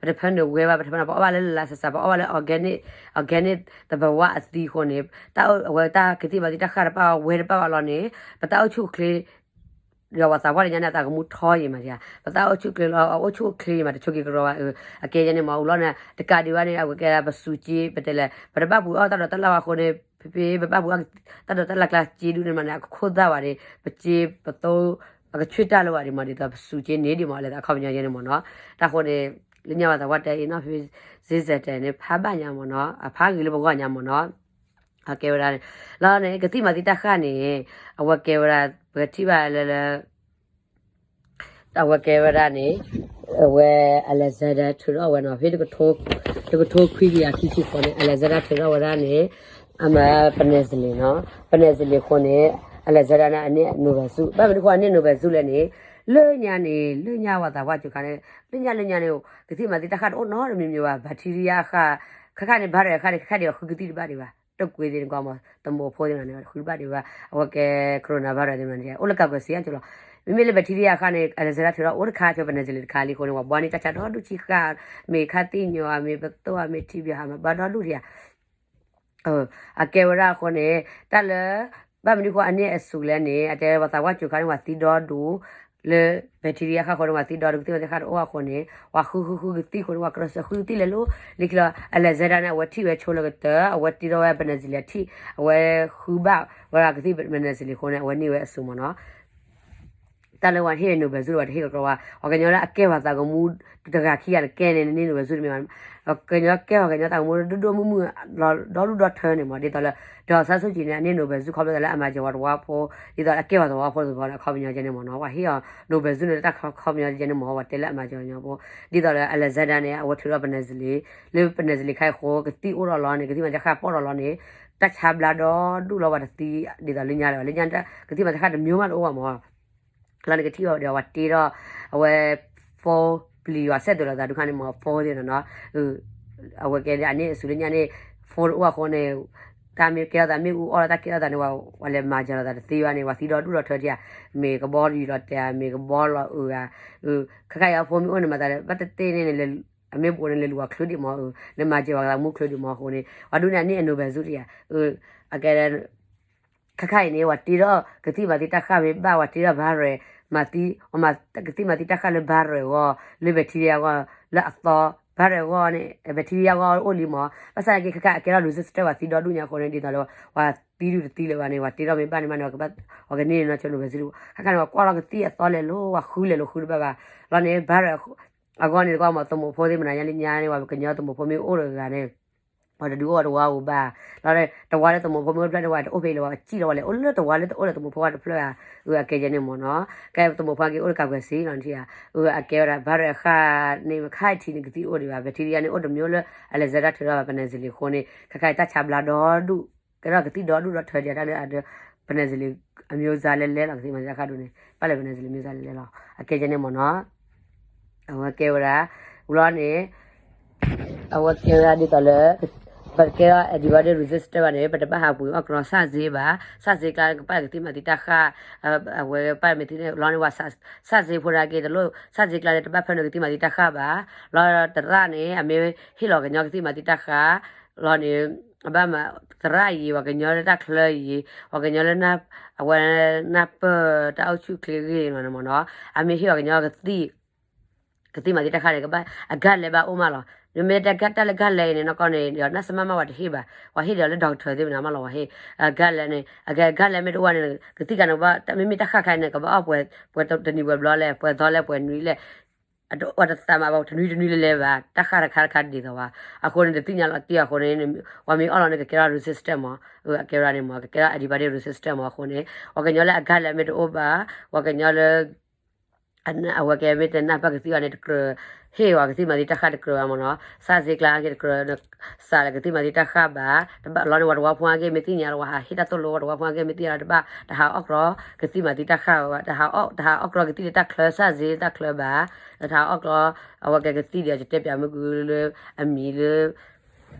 ပတဖၢနုာ်ဝဲဘၣ် ပတဖၢနုာ် ပအီၣ်ဘၣ်လၢလၢ်လၢ်ဆးဆး ပအီၣ်ဘၣ်လၢ organic organic သဘာဝအသံအဃိန့ၣ် တၢ်အဝဲတၢ်ကသံၣ်မၤသံတၢ်ဃါတပၣ်အီၤ ဝဲတပၣ်ဘၣ်လီၤန့ၣ် ပတၢ်အိၣ်ဆူၣ်အိၣ်ချ့ ဒီးပှၤသးပှၢ်လၢညါန့ၣ် အသးကမူထီယံာ်မး ပသးအိၣ်ဆူၣ်အိၣ်ချ့လီၤ အအိၣ်ဆူၣ်အိၣ်ချ့ယံာ်မး တဆိးက့ၤကရီဘၣ် အကဲယဲန့ၣ်မး အူလီၢ်န့ၣ် တကးဒံးဘၣ်န့ၣ် အဝဲကဲဒၣ်ပစူးက့ ပတဲလဲၣ် ပတဘၣ်ပှ့ၤအီၣ်တၢ်ဒိးတၢ်လၢ်ဘၣ်အဃိန့ၣ် ဖဲဖဲပဘၣ်ပှ့ၤအီၣ်တၢ်ဒိးတၢ်လၢ်ကျါ စ့ဒူၣ်န့ၣ်မးန့ၣ် အကခိၣ်သၣ်ဘၣ်ဒီး ပစ့ပသိ အကဆှ့ၣ်တၢ်လၢၤဘၣ်ဒံးမး ဒ်သိးပစူးက့န့ၣ်ဒံးမး လဲၤသးအခီပညီယဲန့ၣ်မးနီၤ တၢ်ဃိန့ၣ် လၢညါပှၤသးပှၢ်တဲ အ့နီၣ်ဖ့စ့စဲးတဲာ်န့ၣ် ဖးဘၣ်ညါမးနီၤ အဖးဂ့ၤလၢပဂီၢ်ညါမးနီၤ အကဲဝဲဒၣ်န့ၣ် လီၤန့ၣ် ကသံၣ်မၤသံတၢ်ဃၣ်န့ၣ် အဝဲကဲဝဲဒၣ် ပကထံၣ်ဘၣ်လၢလၢ အဝဲကဲဝဲဒၣ်န့ၣ် အဝဲ Alexander ထုးထီၣ်ဝဲနီၤ ဖဲ တကထိခွံကယၤခံဆံဃိးန့ၣ် Alexander ထုးထီၣ်ဝဲဒၣ်န့ၣ် အမၤ penicillin နီၤ penicillin အဃိန့ၣ် Alexander န့ၣ် အန့ၢ် Nobel ဆု ဘၣ်မနုၤဃိအန့ၢ် Nobel ဆုလဲၣ်န့ၣ် လၢညါန့ၣ် လၢညါပှၤသးပှၢ်စူၤခါန့ၣ် လၢညါလၢညါန့ၣ် ကသံၣ်မၤသံတၢ်ဃၣ်တအိၣ်နီတမံၤမံၤဘၣ် bacteria ဃၣ် ခါခါန့ၣ် ဘါရဲၣ်ဃၣ်န့ၣ် ခါခါဒံးအဃုကသံၣ်တဘၣ်ဒံးဘၣ် တကွ့သ့ၣ်နကွၢ်မး သမူးဖိသ့ၣ်မနုၤန့ၣ် ဃုတဘၣ်ဒံးဘၣ် အဝဲကဲ coronavirus သ့ၣ်မနုၤန့ၣ် အိၣ်လၢ ကကွဲၢ်စံယါကၠိလီၤ မ့မ့ၢ်လၢ bacteria ဃၣ်န့ၣ် Alexander ထုးထီၣ်အိၣ်တခါ ကၠိ penicillin တခါလံအဃိန့ၣ် ပှၤဘှါန့ၢ်တၢ်ဆါဒီဒူၣ်ဆံဃၣ် မ့ၢ်ခါသ့ၣ်ညိး မ့ၢ်ပသိၣ် မ့ၢ်ထံဘံ ဟးမၤဘၣ်ဒီဒူၣ်ဒံးဧါ အကဲဝဲဒၣ်အဃိန့ၣ် တၢ်လၢ ဘၣ်မနုၤဃိအန့ၢ်အဆုလဲၣ်န့ၣ် အတဲပှၤသးပှၢ်စူၤခါန့ၣ် ပှၤသံဒီဒူၣ် လၢ bacteria ဃၣ်ဃိန့ၣ် ပှၤသံဒီဒူၣ် ကသံၣ်မၤသံတၢ်ဃၣ်တအိၣ်အဃိန့ၣ် ပှၤဃုဃုဃုကသံၣ်ဃိန့ၣ် ပှၤကြၢးစၢဃုကသံၣ်လဲၤလိၤ လံာ်ခံလီၤ Alexander န့ၣ် အဝဲထံၣ်ဝဲဆိလၢကတၢၢ် အဝဲတ့ထီၣ်ဝဲ penicillin အထံၣ် အဝဲဃုဘၣ်ဝဲဒၣ်ကသံၣ် penicillin အဃိန့ၣ် အဝဲန့ၢ်ဝဲအဆုမးနီၤ တၢ်လၢပှၤဟ့ၣ် Nobel ဆု ပှၤတဟ့ၣ်ကီးကီးဝဲ ပှၤကညီလၢအကဲပှၤသးကမူ တဂၤခံဂၤန့ၣ် ကဲန့ၣ်န့ၢ် Nobel ဆုတမ့ၢ်ဘၣ် ကညီကဲပှၤကညီသးကမူဒိၣ်ဒိၣ်မုၢ်မုၢ် ဒီဒူၣ်ဒီထၢန့ၣ်မး ဒ်သိးလၢ ဒေါ်အောင်ဆန်းစုကြည်န့ၣ် အန့ၢ် Nobel ဆု ခီဖျိသးလၢအမၤစၢၤပှၤသဝီဖိ ဒ်သိးလၢအကဲပှၤသဝီဖိသ့ၣ်တဖၣ်န့ၣ် အခီပညီကဲန့ၣ်မးနီၤ ပှၤဟ့ၣ်အီၤ Nobel ဆုန့ၣ် တၢ်ခီပညီကဲန့ၣ်မး ပှၤတဲလၢအမၤစၢၤပှၤကညီဖိ ဒ်သိးလၢ Alexander န့ၣ် အဝဲထုးထီၣ် penicillin လၢ penicillin ခါအံၤအဃိ ကသံၣ်အိၣ်ထီၣ်လီၤန့ၣ် ကသံၣ်မၤသံတၢ်ဃၣ်ပီၣ်ထီၣ်လီၤန့ၣ် တၢ်ဆါဘျါဒီဒူၣ်လီၤ ပှၤတသံဒ်သိးလၢညါလၢၤဘၣ် လၢညါကသံၣ်မၤသံတၢ်ဃၣ်တမံၤမးတအိၣ်ဘၣ်မး လီၤန့ၣ်ကထံၣ်အီၤဒီး ပှၤတ့ထီၣ် အဝဲ phone ပျံၤအီၤ ဆက်သွယ်လိာ်သးဒုးခါန့ၣ်မး phone သ့ၣ်နီၤနီၤ အဝဲကဲဒၣ်အန့ၢ်အဆုလၢညါန့ၣ် phone တအိၣ်အဃိန့ၣ် တၢ်မ့ၢ်ကဲထီၣ်သးမ့ၣ်အူအီၣ်လီၤတၢ်ကဲထီၣ်သးန့ၣ် ပှၤလဲၤမၤစၢၤလိာ်သးတသ့ဘၣ်န့ၣ် ပှၤသံဒီဒူၣ်ဒီထၢထံဧါ မ့ၢ်ကဘီယူၤလီၤတဲာ်ဧါ မ့ၢ်ကဘီလီၤအုးဧါ ခါခါအံၤအဖိမ့ၢ်အိၣ်န့ၣ် မၤသးဘၣ်တသ့န့ၣ်န့ၣ် အမ့ၢ်ပအိၣ်န့ၣ် လဲၤလူၤအီၤချုးဒံးမး လဲၤမၤစၢၤပှၤသးမူချုးဒံးမးအဃိန့ၣ် ပှၤဒုးန့ၣ် အန့ၢ်အ Nobel ဆုတံၢ်ဧါ အကဲ ခါခါအံၤန့ၣ် ပှၤတ့ထီၣ်ကသံၣ်မၤသံတၢ်ဃၣ်မ့ၢ်ဘၣ် ပှၤတ့ထီၣ် virus မၤသံ ကသံၣ်မၤသံတၢ်ဃၣ်လၢ virus အဂီၢ် လၢ bacteria အဂီၢ် လၢအသီ virus အဂီၢ်န့ၣ် bacteria အဂီၢ်အိၣ်လံမး ဘၣ်ဆၣ်က့ ခါခါအကဲထီၣ် resistant ပှၤသံဒီဒူၣ်ညါအဃိန့ၣ် ဒ်သိးလၢ ပှၤသံဒုၣ်တသံလၢၤဘၣ်န့ၣ် ပှၤတ့ထီၣ်မ့ၢ်ဘၣ်န့ၣ်မးန့ၣ် ပှၤကန့ၢ်န့ၣ်နီၢ်ဆိ Nobel ဆု ခါခါန့ၣ် ပှၤကွၢ်လီၤကသံၣ်အသီလဲၤလိၤ ပှၤဃုလဲၤလိၤဃုတဘၣ်ဘၣ် လီၤန့ၣ် virus အဂီၢ်န့ၣ်တကွၢ်မး သမူးဖိသ့ၣ်မနုၤညါလၢညါန့ၣ် ပှၤကညီသမူးဖိမ့ၢ်အိၣ်တဂၤန့ၣ် ပှၤတဒုးအိၣ်တဝါဧိၤဘၣ် လီၤန့ၣ် တဝါလၢသမူးဖိမ့ၢ်အိၣ်တဖျၢၣ်န့ၣ် ပှၤတအိၣ်ဖဲအံၤလၢၤဘၣ် ပှၤစံၣ်လီၤ ပှၤလဲၤအိၣ်လၢတဝါလၢတအိၣ်လၢသမူးဖိတဖျၢၣ်ဧါ အကဲယဲန့ၣ်မးနီၤ ကဲသမူးဖိက့ၤအိၣ်လၢ ကကွဲၢ်စံ လီၤန့ၣ်ထံၣ်ဧါ အကဲဝဲဒၣ် virus ဃၣ်န့ၣ် ခါအံၤထံးန့ၣ် ကသံၣ်တအိၣ်ဒံးဘၣ် bacteria န့ၣ် အိၣ်တမျိုးလၢ Alexander ထုးထီၣ်ဘၣ် penicillin အဃိန့ၣ် ခါခါအံၤတၢ်ဆါဘျါဒီဒူၣ် ကဲထီၣ်ကသံၣ်ဒီဒူၣ်ဒီထၢဒံးတၢ်န့ၣ် အဒၢ penicillin အမျိုးအစားလဲလဲလီၤ ကသံၣ်မၤသံတၢ်ဃၣ်ဒုးန့ၣ် ပၣ်လဲၣ် penicillin အမျိုးအစားလဲလဲလီၤ အကဲယဲန့ၣ်မးနီၤ အဝဲကဲဝဲဒၣ် ဝံၤလီၤန့ၣ် အဝဲကဲဝဲဒၣ်ဒ်သိးလၢ ပတကဲထီၣ် antibody resistant ဘၣ်န့ၣ် ပတဘၣ်ဟးပှ့ၤအီၣ်ကြီစၣ်စ့ဘၣ်. စၣ်စ့ကျါန့ၣ်ကပာ်ကသံၣ်မၤသံတၢ်ဃၢ်, အဝဲပာ်မ့ၢ်သ့န့ၣ် လီၤန့ၣ်ဝဲ စၣ်စ့ဖိဒၣ်က့ၤတလိၣ် စၣ်စ့ကျါန့ၣ် တဘၣ်ဖၢနုာ်ကသံၣ်မၤသံတၢ်ဃၢ်ဘၣ်. လီၤသရၣ်န့ၣ် အမ့ၢ်ဟ့ၣ်လီၤကညီကသံၣ်မၤသံတၢ်ဃၢ် လီၤန့ၣ် အဘၣ်မၤသရၣ်အံၤ ပှၤကညီလၢတၢ်ချၢအံၤ ပှၤကညီလၢ အဝဲနၢ်ပၢၢ်တၢ်အိၣ်ဆူၣ်ချ့ဂ့ၢ်မ့ၢ်နီၤ အမ့ၢ်ဟ့ၣ်ပှၤကညီကသံၣ် ကသံၣ်မၤသံတၢ်ဃၢ်န့ၣ် ကဘၣ်အဂၤလဲၢ်ဘၣ်အိၣ်မးလီၤ. နမ့ၢ်တၢ်ဂၤလဲၢ်အံၤန့ၣ် နီၢ်ကီၢ်န့ၣ် ဒီးနၢ်စမၢ်မးဝဲတဟ့ၣ်ဘၣ်, ပှၤဟ့ၣ်ဒီးလၢ doctor သ့ၣ်မနၤမးလီၤ ပှၤဟ့ၣ် အဂၤလဲၢ်န့ၣ် အဂၤလဲၢ်မ့ၢ်တအိၣ်ဘၣ်န့ၣ် ကသံၣ်ခါန့ၣ် မ့မ့ၢ်တၢ်ဃၢ်ခါန့ၣ် ကဘၣ်အီၣ်ပှဲၤတနံၤပှဲၤဘျီလဲၣ် ပှဲၤသီလဲၣ် ပှဲၤနွံလဲၣ် အတသးမးဘၣ် တနွံတနွံလဲၣ်လဲၣ်ဘၣ် တၢ်ဃၢ်တခါတခါဒ်သိးဘၣ်. အဃိန့ၣ် တသ့ၣ်ညါလီၤတံၢ်အဃိန့ၣ် ပှၤမ့ၢ်အီၣ်လီၤန့ၣ် ကကဲထီၣ် resistant မး အကဲဝဲဒၣ်န့ၣ်မး ကကဲထီၣ် antibody resistant မး အဃိန့ၣ် ပှၤကညီလၢအဂၤလဲၢ်မ့ၢ်တအိၣ်ဘၣ် ပှၤကညီလၢ အဝဲကဲမ့ၢ်တနၢ်ပၢၢ်ကသံၣ်ဘၣ်န့ၣ် တကြၢး ဟ့ၣ်ဝဲကသံၣ်မၤသံတၢ်ဃၢ်တကြၢးဘၣ်မ့ၢ်နီၤ စၢ်စ့ကျါက့ၤတကြၢး စးလၢကသံၣ်မၤသံတၢ်ဃၢ်ဘၣ် တဘၣ်လီၤန့ၣ် ပှၤတဝီဖိအဂ့ၢ်မ့ၢ်သ့ၣ်ညါလီၤ ပှၤဟးဟ့ၣ်တၢ်သိၣ်လိ ပှၤတဝီဖိအဂ့ၢ်မ့ၢ်သ့ၣ်ညါလီၤ တဘၣ် တဟးအီၣ်ကြီ ကသံၣ်မၤသံတၢ်ဃၢ်ဘၣ် တဟးအီၣ်ကြီကသံၣ်လၢတၢ်ချၢ စၢ်စ့လၢတၢ်ချၢဘၣ် တဟးအီၣ်ကြီ အဝဲကဲကသံၣ်ဒီး ယတဲပၠးမုၢ်ကုလၢ အမံၤလၢ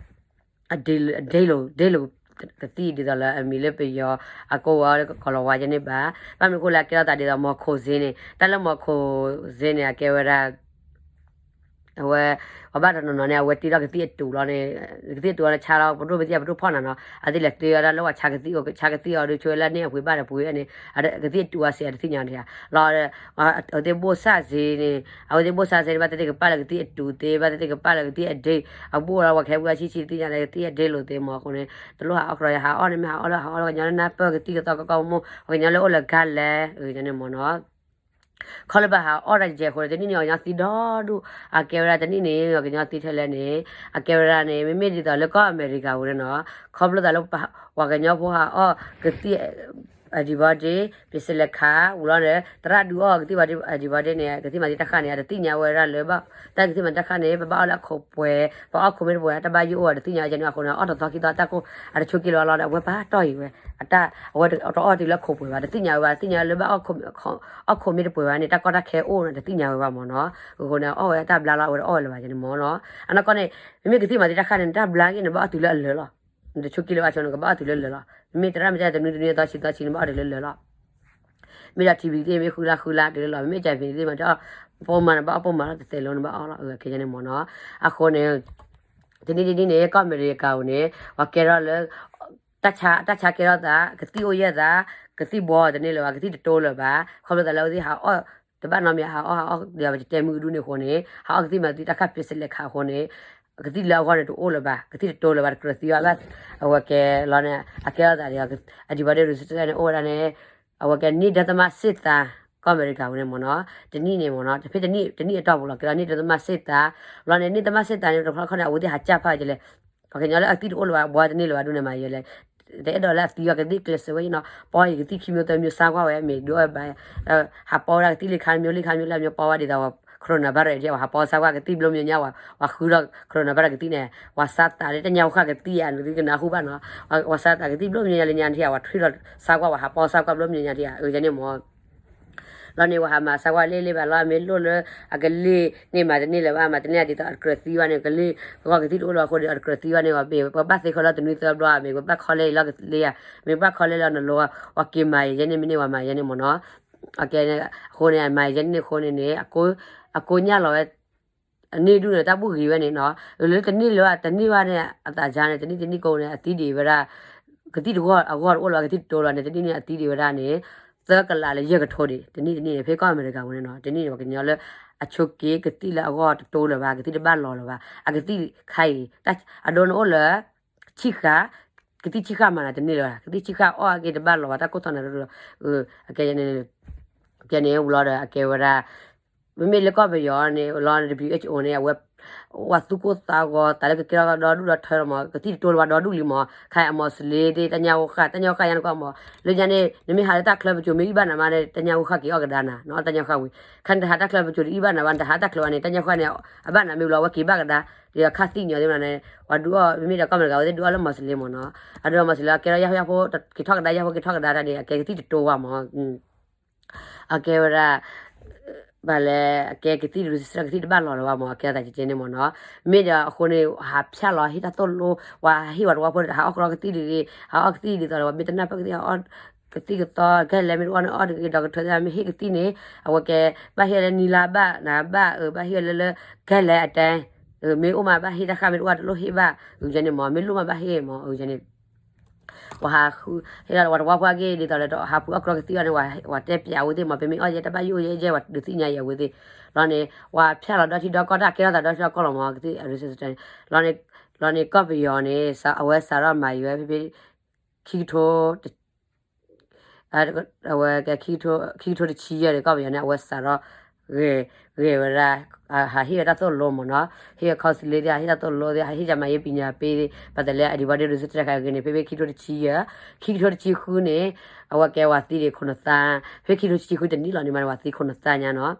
အဒ့လိာ် ဒ့လိာ် ကသံၣ်ဒ်သိးလၢအမံၤလၢပယီၤ အကိးဝဲ ကီၤလၤဝါယဲန့ၣ်ဘၣ်. ဘၣ်မနုၤအဃိလၢအကဲထီၣ်သးဒ်သိး မီၤခိၣ်စ့န့ၣ် တၢ်လၢမီၤခိၣ်စ့န့ၣ် အကဲဝဲဒၣ် အဝဲ ပှၤဘၣ်တနီၤနီၤန့ၣ် အဝဲတ့ထီၣ်ကသံၣ်အတူးလီၤန့ၣ် ကသံၣ်အတူးလီၤန့ၣ် ဆါလီၤ ပဒိၣ်မ့ၢ်သ့ၣ်ညါ ပဒိၣ်ဖီၣ်နၤနီၤ အသ့ၣ်လဲၤတ့ဝဲဒၣ်လၢပှၤဆါကသံၣ်အိၣ် ဆါကသံၣ်အီၤဒုး ဆိဝဲလၢန့ၣ်အပှ့ၤဘၣ်တပှ့ၤန့ၣ် ကသံၣ်အတူးအစ့အတသ့ၣ်ညါန့ၣ်လီၤ အဝဲသ့ၣ်ဘိၣ်စၢ်စ့န့ၣ် အဝဲသ့ၣ်ဘိၣ်စၢ်စ့န့ၣ် ဘၣ်သ့ၣ်သ့ၣ်ကပာ်လၢကသံၣ်အတူးသ့ ဘၣ်သ့ၣ်သ့ၣ်ကပာ်လၢကသံၣ်အဒ့ အဘိၣ်လီၤ ပှၤကဟဲဝံအဆံဆံသ့ၣ်ညါလၢကသံၣ်အဒ့လိာ်သ့မ့ၢ်အဃိန့ၣ် တလိၣ်ဟးအီၣ်ကြီ ဟးအီၣ်န့ၣ်မ့ၢ်ဟးအီၣ်လၢဟးအီၣ်လၢကညီလၢနၢ်ပၢၢ်ကသံၣ်ကသီကကီၢ်မိၢ် ပှၤကညီလၢအိၣ်လၢဂၤလဲၣ်န့ၣ်မ့ၢ်နီၤ ခီလၢဘၣ်ဟးအီၣ်တၢ်ယဲၢ်အဃိန့ၣ် တနံၣ်န့ၣ်ပှၤကညီသံဒီဒူၣ် အကဲဝဲဒၣ်တနံၣ်န့ၣ် ပှၤကညီသံထဲလဲၣ်န့ၣ် အကဲဝဲဒၣ်န့ၣ် မ့မ့ၢ်ဒ်သိးလၢကီၢ်အမဲရကၤပူၤန့ၣ်နီၤ ခီဖျိသးလၢ ပှၤကညီဖိဟးအီၣ်ကသံၣ် antibody ပစလဲခါ ဝံၤလီၤန့ၣ် သရၣ်ဒုးအီၣ်ကသံၣ် antibody န့ၣ် ကသံၣ်မၤသံတၢ်ဃၢ်န့ၣ် အတသ့ၣ်ညါဝဲဒၣ်လၢဘၣ် တၢ်ကသံၣ်မၤသံတၢ်ဃၢ်န့ၣ် ပဘၣ်အီၣ်လၢအခိၣ်ပှဲၤ ပအီၣ်ခိၣ်မ့ၢ်တပှဲၤ တၢ်ဘၣ်ယိၣ်အိၣ် တသ့ၣ်ညါဝဲန့ၣ်အဃိန့ၣ် အီၣ်တသီခံသီ တၢ်ကိၢ် အတဆိးက့လီၤလီၤဒီး အဝဲပာ်တီၢ်အံၤဝဲ အတၢ် အဝဲတအီၣ်တုၤလၢအခိၣ်ပှဲၤဘၣ် တသ့ၣ်ညါဝဲဘၣ် တသ့ၣ်ညါလၢဘၣ် အီၣ်ခိၣ်မ့ၢ်တပှဲၤဘၣ်န့ၣ် တၢ်ကီတၢ်ခဲအိၣ်န့ၣ် တသ့ၣ်ညါဝဲဘၣ်မ့ၢ်နီၤ အဃိန့ၣ် အီၣ်ဝဲတၢ်ဘျါလီၤ အဝဲတအီၣ်ဝဲလၢၤဘၣ်န့ၣ်မ့ၢ်နီၤ အနီၢ်ကီၢ်န့ၣ် မ့မ့ၢ်ကသံၣ်မၤသံတၢ်ဃၢ်န့ၣ် နတၢ်ဘျါက့ၤန့ၣ် ဘၣ်အီၣ်တုၤလၢအလၢာ်လီၤ နတဆိးက့လၢၤဘၣ်ဆိန့ၣ် ကဘၣ်အီၣ်တုၤလၢလၢာ်လီၤ မ့မ့ၢ်သရၣ်မ့ၢ်တဲတနွံတနွံအသီဆံသီဆံန့ၣ် ဘၣ်အီၣ်တုၤလၢလၢာ်လီၤ မ့ၢ်ဒီး TB သ့ၣ်မ့ၢ်ဃုလါဃုလါတုၤလၢလီၤ မ့မ့ၢ် HIV သ့ၣ်မ့ၢ်တဲအီၣ် ပိာ်မၤန့ၣ် ဘၣ်အီၣ်ပိာ်မၤလီၤ တသဲးလိၤန့ၣ် ဘၣ်အီၣ်လီၤ အခဲကဲန့ၣ်မ့ၢ်နီၤ အဃိန့ၣ် တနံၣ်တနံၣ်န့ၣ် ကီၢ်အမဲရကၤပူၤန့ၣ် ပှၤကဲထီၣ်လၢ တၢ်ဆါ တၢ်ဆါကဲထီၣ်သး ကသံၣ်အိၣ်ယဲၢ်သး ကသံၣ်ဘှီတန့ၢ်လၢၤဘၣ် ကသံၣ်တတိလၢၤဘၣ် ခီဖျိသးလၢအဝဲသ့ၣ်ဟးအီၣ် တဘၣ်နီတမံၤ ဟးအီၣ်ဟးအီၣ်ဒီး ပတတဲမုၢ်ကဒူၣ်န့ၣ်အဃိန့ၣ် ဟးအီၣ်ကသံၣ်မၤသံတၢ်ဃၢ် ပစလဲခါအဃိန့ၣ် ကသံၣ်လၢအဂီၢ်န့ၣ်တအိၣ်လၢၤဘၣ် ကသံၣ်တတိလၢၤဘၣ် တကြၢးသံဘၣ် အဝဲကဲလီၤန့ၣ် အကဲထီၣ်သးဒီး antibody resistance န့ၣ် အိၣ်ဝဲဒၣ်န့ၣ် အဝဲကဲ နံၣ်ဒသမစ့ၢ်သး ကီၢ်အမဲရကၤပူၤန့ၣ်မ့ၢ်နီၤ တနံၣ်န့ၣ်မ့ၢ်နီၤ တဖဲတနံၣ် တနံၣ်အတီၢ်ပူၤလီၤ ကဲလီၤ နံၣ်ဒသမစ့ၢ်သး လီၤန့ၣ် နံၣ်ဒသမစ့ၢ်သးန့ၣ် တခီခီန့ၣ် အဝဲသ့ၣ်ဟးကၢ်ဖးကလဲၣ် ပှၤကညီလၢအကသံၣ်တအိၣ်လၢၤဘၣ် ဘှီတန့ၢ်လၢၤဘၣ်ဒ်န့ၣ်မၤယဲလဲၣ် တအဲၣ်ဒိးလၢအသံဘၣ် ကသံၣ်ကျဲးစၢးဝဲနီၤ ပီအံၤကသံၣ်ခံမျိုးသၢမျိုး ဆါကွၢ်ဝဲ မ့ၢ်ဒုးအီၣ်ဘၣ် ဟးပီဝဲဒၣ်ကသံၣ်လံခါမျိုးလံခါမျိုးလၢအမျိုးပီဝဲဒ်သိး corona virus ဒ် ပှၤဟးပီဆါကွၢ်ကသံၣ်ဘျိမညီညါ ပှၤဃုထီၣ် corona virus ကသံၣ်န့ၣ် ပှၤစါသးလၢတၢ်ညၣ်ဖိဃၣ်ကသံၣ်ဧါ နသုကနၢ်ဟူဘၣ်နီၤ ပှၤစါသးကသံၣ်ဘျိမညီညါလၢညါထံၣ်ဧါ ပှၤထွံထီၣ်ဆါကွၢ် ပှၤဟးပီဆါကွၢ်ဘျိမညီညါထံၣ်ဧါ အၢ ယဲန့ၣ်မ့ၢ် လီၤန့ၣ် ပှၤဟးမၤဆါကွၢ်လ့လ့ဘၣ်လီၤ မ့ၢ်လိၣ်လၢ အကလ့ၢ်န့ၣ်မၤတန့ၢ်လၢၤဘၣ် မၤတန့ၢ်ဒ်သိးအတကြၢးသံဘၣ်န့ၣ် ကလ့ၢ်ဂီၢ်ကသံၣ်တအိၣ်လၢၤဘၣ်အဃိဒီး အတကြၢးသံဘၣ်န့ၣ် မ့ၢ်ပဘၣ်သ့ခဲလၢာ်တနွံသၢဘျီ မ့ၢ်ပဘၣ်ခီလဲအံၤလီၤကလ့ၢ်ဧါ မ့ၢ်ပဘၣ်ခီလဲလီၤနလိၤ ပှၤက့ၤမၤယဲန့ၣ်မ့ၢ်န့ၢ် ပှၤမၤယဲန့ၣ်မ့ၢ်နီၤ အဃိန့ၣ် အမၤယဲန့ၣ်အဃိန့ၣ်န့ၣ် အကိညၣ်လီၤဝဲ အန့ၣ်ဒူၣ်န့ၣ် တၢ်ဘူၣ်ဂ့ၤဝဲန့ၣ်နီၤ လၢတန့ၢ်လၢၤဘၣ် တန့ၢ်ဘၣ်န့ၣ် အသးယါန့ၣ် တနံၣ်တနံၣ်ကိးန့ၣ် အသံဒံးဝဲဒၣ် ကသံၣ်တဂီၢ်အဂီၢ်တအိၣ်လၢၤဘၣ် ကသံၣ်တတိလၢၤန့ၣ် တနံၣ်န့ၣ်အသံဒံးဝဲဒၣ်န့ၣ် သၢကလးလၢယဲၢ်ကထိဒံး တနံၣ်တနံၣ်န့ၣ် ဖဲကီၢ်အမဲရကၤပူၤန့ၣ်နီၤ တနံၣ်န့ၣ် ပှၤကညီလၢ အဆိးက့ကသံၣ်လၢအဂီၢ်တတိလၢၤဘၣ် ကသံၣ်တဘၣ်လီၤလၢၤဘၣ် အကသံၣ်ခါအံၤ အဒိန့ၣ်အိၣ်လၢ ဆံၣ်ဃာ် ကသံၣ်ဆံၣ်ဃာ်မၤနၤတန့ၢ်လၢၤဘၣ် ကသံၣ်ဆံၣ်ဃာ်အီၣ်အက့ၤတဘၣ်လီၤဘၣ် တၢ်ကိၢ်ထီၣ်နၤတရူၢ်လီၤ အကဲန့ၣ် ကဲန့ၣ်ဝံၤလီၤဒီး အကဲဝဲဒၣ် မ့မ့ၢ်လၢကီၢ်ပယီၤန့ၣ် လီၤ WHO န့ၣ် အဝဲ ဝဲသူၣ်ကိၢ်သးဂီၤ သးလၢကကဲထီၣ်ဒီဒူၣ်ဒီထၢလီၤမး ကသံၣ်တတိလၢၤဘၣ်ဒီဒူၣ်လံမး ခါအမီၤစလ့သ့ၣ် တၢ်ညၣ်အိၣ်ဃၣ် တၢ်ညၣ်အိၣ်ဃၣ်ယါနကီၢ်မး လၢညါန့ၣ် နမ့ၢ်ဟးလၢတၢ်ချၢပစိၤမ့ၢ်အံၣ်ဘၣ်နၤမးန့ၣ် တၢ်ညၣ်အိၣ်ဃၣ်က့ၤအီၣ်ကဒါနၤ နအီၣ်တၢ်ညၣ်အိၣ်ဃၣ်ဝံၤ ခါနတဟးတၢ်ချၢပစိၤတအံၣ်ဘၣ်နၤဘၣ် နတဟးတၢ်ချၢဘၣ်န့ၣ် တၢ်ညၣ်အိၣ်ဃၣ်န့ၣ် အဘၣ်နၤမ့ၢ်လီၤ အဝဲက့ၤဘၣ်ကဒါ ဒ်သိးခါသံၣ်ညီသ့ၣ်မနၤန့ၣ် ပှၤဒုးအီၣ် မ့မ့ၢ်ဒီးကီၢ်အမဲရကၤ အဝဲသ့ၣ်ဒုးအီၣ်လၢမီၤစလ့မ့ၢ်နီၤ အဒုးအီၣ်မီၤစလ့ အကဲထီၣ်ယါဖိယါဖိ က့ၤထီၣ်ကဒါ ယါဖိက့ၤထီၣ်ကဒါတၢ်န့ၣ် အကဲကသံၣ်တတိဝဲမး အကဲဝဲဒၣ် ဘၣ်လဲၣ် အကဲကသံၣ်ဒုးစံးဆၢကသံၣ်တဘၣ်လီၤလၢၤဘၣ်မၢ် အကဲသးကဲကဲန့ၣ်မၢ်နီၤ. မ့ၢ်ဒီးအဃိန့ၣ် ဟးဖၠၣ်လီၤဟ့ၣ်တၢ်သိၣ်လိ ပှၤဟ့ၣ်ဝဲတဝီဖိ ဟးအီၣ်ကြီကသံၣ်တဂ့ၤ ဟးအီၣ်ကသံၣ်ဒ်သိးဒီး ပှၤမ့ၢ်တနၢ်ပၢၢ်ကသံၣ် အီၣ်ကသံၣ်ကသီ ခဲလဲၣ်မ့ၢ်တအိၣ်န့ၣ် အီၣ်တဂ့ၤ ဒီးကထၢသ့ၣ် မ့ၢ်ဟ့ၣ်ကသံၣ်န့ၣ် အဝဲကဲ ဘၣ်ဟ့ၣ်လၢနံၤလါဘၣ် နၤဘၣ် အဘၣ်ဟ့ၣ်လၢလၢ ခဲလဲၣ်အတဲ မ့ၢ်အိၣ်မး ဘၣ်ဟ့ၣ်တၢ်ဃၣ် မ့ၢ်တအိၣ်တလိၣ်ဟ့ၣ်ဘၣ် အုယဲန့ၣ်မၢ် မ့ၢ်လိၣ်မးဘၣ်ဟ့ၣ်မၢ် အုယဲန့ၣ် ပှၤဟးဃု ဟ့ၣ်လီၤဝဲတဝီဖိအဂ့ၢ် ဒ်သိးလၢဟးဖုးအီၣ်ကြီကသံၣ်အီၤန့ၣ် ပှၤတဲပၠးဝဲသ့ၣ်မၢ် ပမ့ၢ်အီၣ်ယဲတၢ်ဘၣ်ယိၣ်ယဲယဲ ပှၤဒုးသ့ၣ်ညါယဲဝဲသ့ၣ် လီၤန့ၣ် ပှၤဖၠၣ်လီၤဒီထံဒီကီၢ် တၢ်ကဲထီၣ်သးဒီထံဒီကီၢ်လီၤမၢ် ကသံၣ်အရ့စစတၢန့ၣ် လီၤန့ၣ် လီၤန့ၣ်ကီၢ်ပယီၤန့ၣ် အဝဲစးထီၣ်မၤယံၤဝဲဖဲဖဲ ခံကထိ အဝဲ ခံကထိတဆံယဲၢ်န့ၣ် ကီၢ်ပယီၤန့ၣ် အဝဲစးထီၣ် ဂဲၤဝဲဒၣ် ဟးဟ့ၣ်ဝဲတၢ်သိၣ်လိမၢ်နီၤ ဟ့ၣ်ဝဲ consulate သ့ၣ် ဟ့ၣ်တၢ်သိၣ်လိသ့ၣ် ဟ့ၣ်ကမၤယဲပံၤညါပ့ ပှၤတလဲအဒံးဘၣ်ဒ့ဒုးစံးတခါဂ့ၤန့ၣ် ဖဲဖဲခံကထိတဆံယဲၢ် ခံကထိတဆံဃုန့ၣ် အဝဲကဲဝၤသံဒံးခိၣ်နသၢ ဖဲခံကထိတဆံဃုတနံၣ်လီၤန့ၣ်မးန့ၣ် ဝၤသံခိၣ်နသၢညါနီၤ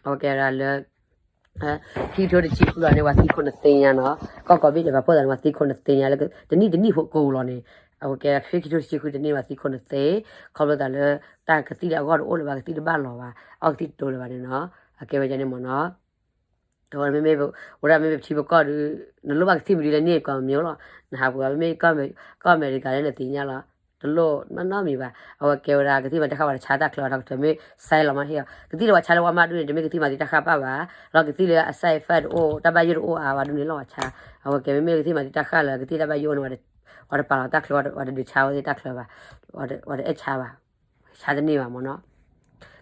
အဝဲကဲဝဲဒၣ်လၢ ခံကထိတဆံဃုလီၤန့ၣ် ဝၤသံခိၣ်နသၢညါနီၤ ကီၢ်ကိးဘ့ၣ်န့ၣ် ပှၤဖိသၣ်န့ၣ် ဝၤသံခိၣ်နသၢညါလၢ တနံၣ်တနံၣ်ဖိကိးလီၤန့ၣ် အဝဲကဲဖဲခံကထိတဆံဃုတနံၣ် ဝၤသံခိၣ်နသၢ ခီဖျိသးလၢ တၢ်ကသံၣ်လၢအဂီၢ်တအိၣ်လၢၤဘၣ် ကသံၣ်တဘၣ်လီၤဘၣ် အီၣ်ကသံၣ်တတိၤလၢၤဘၣ်န့ၣ်နီၤ အကဲဝဲန့ၣ်မၢ်နီၤ မ့မ့ၢ် ဝဲဒၣ်မ့မ့ၢ်ပထံပကီၢ်ဒီး နလိၣ်ဘၣ်ကသံၣ်မနုၤလဲၣ်န့ၣ် ကွၢ်မ့ၢ်လီၤ နဟးပှၤမ့မ့ၢ် ကီၢ်အမဲရကၤလၢနသ့ၣ်ညါလီၤ တလိၣ်နီတမံၤဘၣ် အဝဲကဲဝဲဒၣ်ကသံၣ်မၤတၢ်ဃၣ်ဝဲတဆါတၢ်ချၢဝဲ တၢ်ကတၢၢ်မ့ၢ်စဲလီၤမးဟ့ၣ်အီၤ ကသံၣ်လၢပှၤဆါလၢပှၤမၤဒုးန့ၣ် တမ့ၢ်ကသံၣ်မၤသံတၢ်ဃၣ်ဘၣ်ဘၣ် လီၤကသံၣ်လၢအ side effect တအိၣ် တၢ်ဘၣ်ယိၣ်တအိၣ်အါဝဲဒုးန့ၣ်လီၤဝဲဆါ အဝဲကဲမ့မ့ၢ်ကသံၣ်မၤသံတၢ်ဃၣ်လၢကသံၣ်တၢ်ဘၣ်ယိၣ်န့ၣ် ဝဲတပာ်လီၤတၢ်ချၢ ဝဲတဒုးဆါဝဲသ့ၣ်တၢ်ချၢဘၣ် ဝဲတအဲၣ်ဆါဘၣ် ဆါတန့ၢ်ဘၣ်မၢ်နီၤ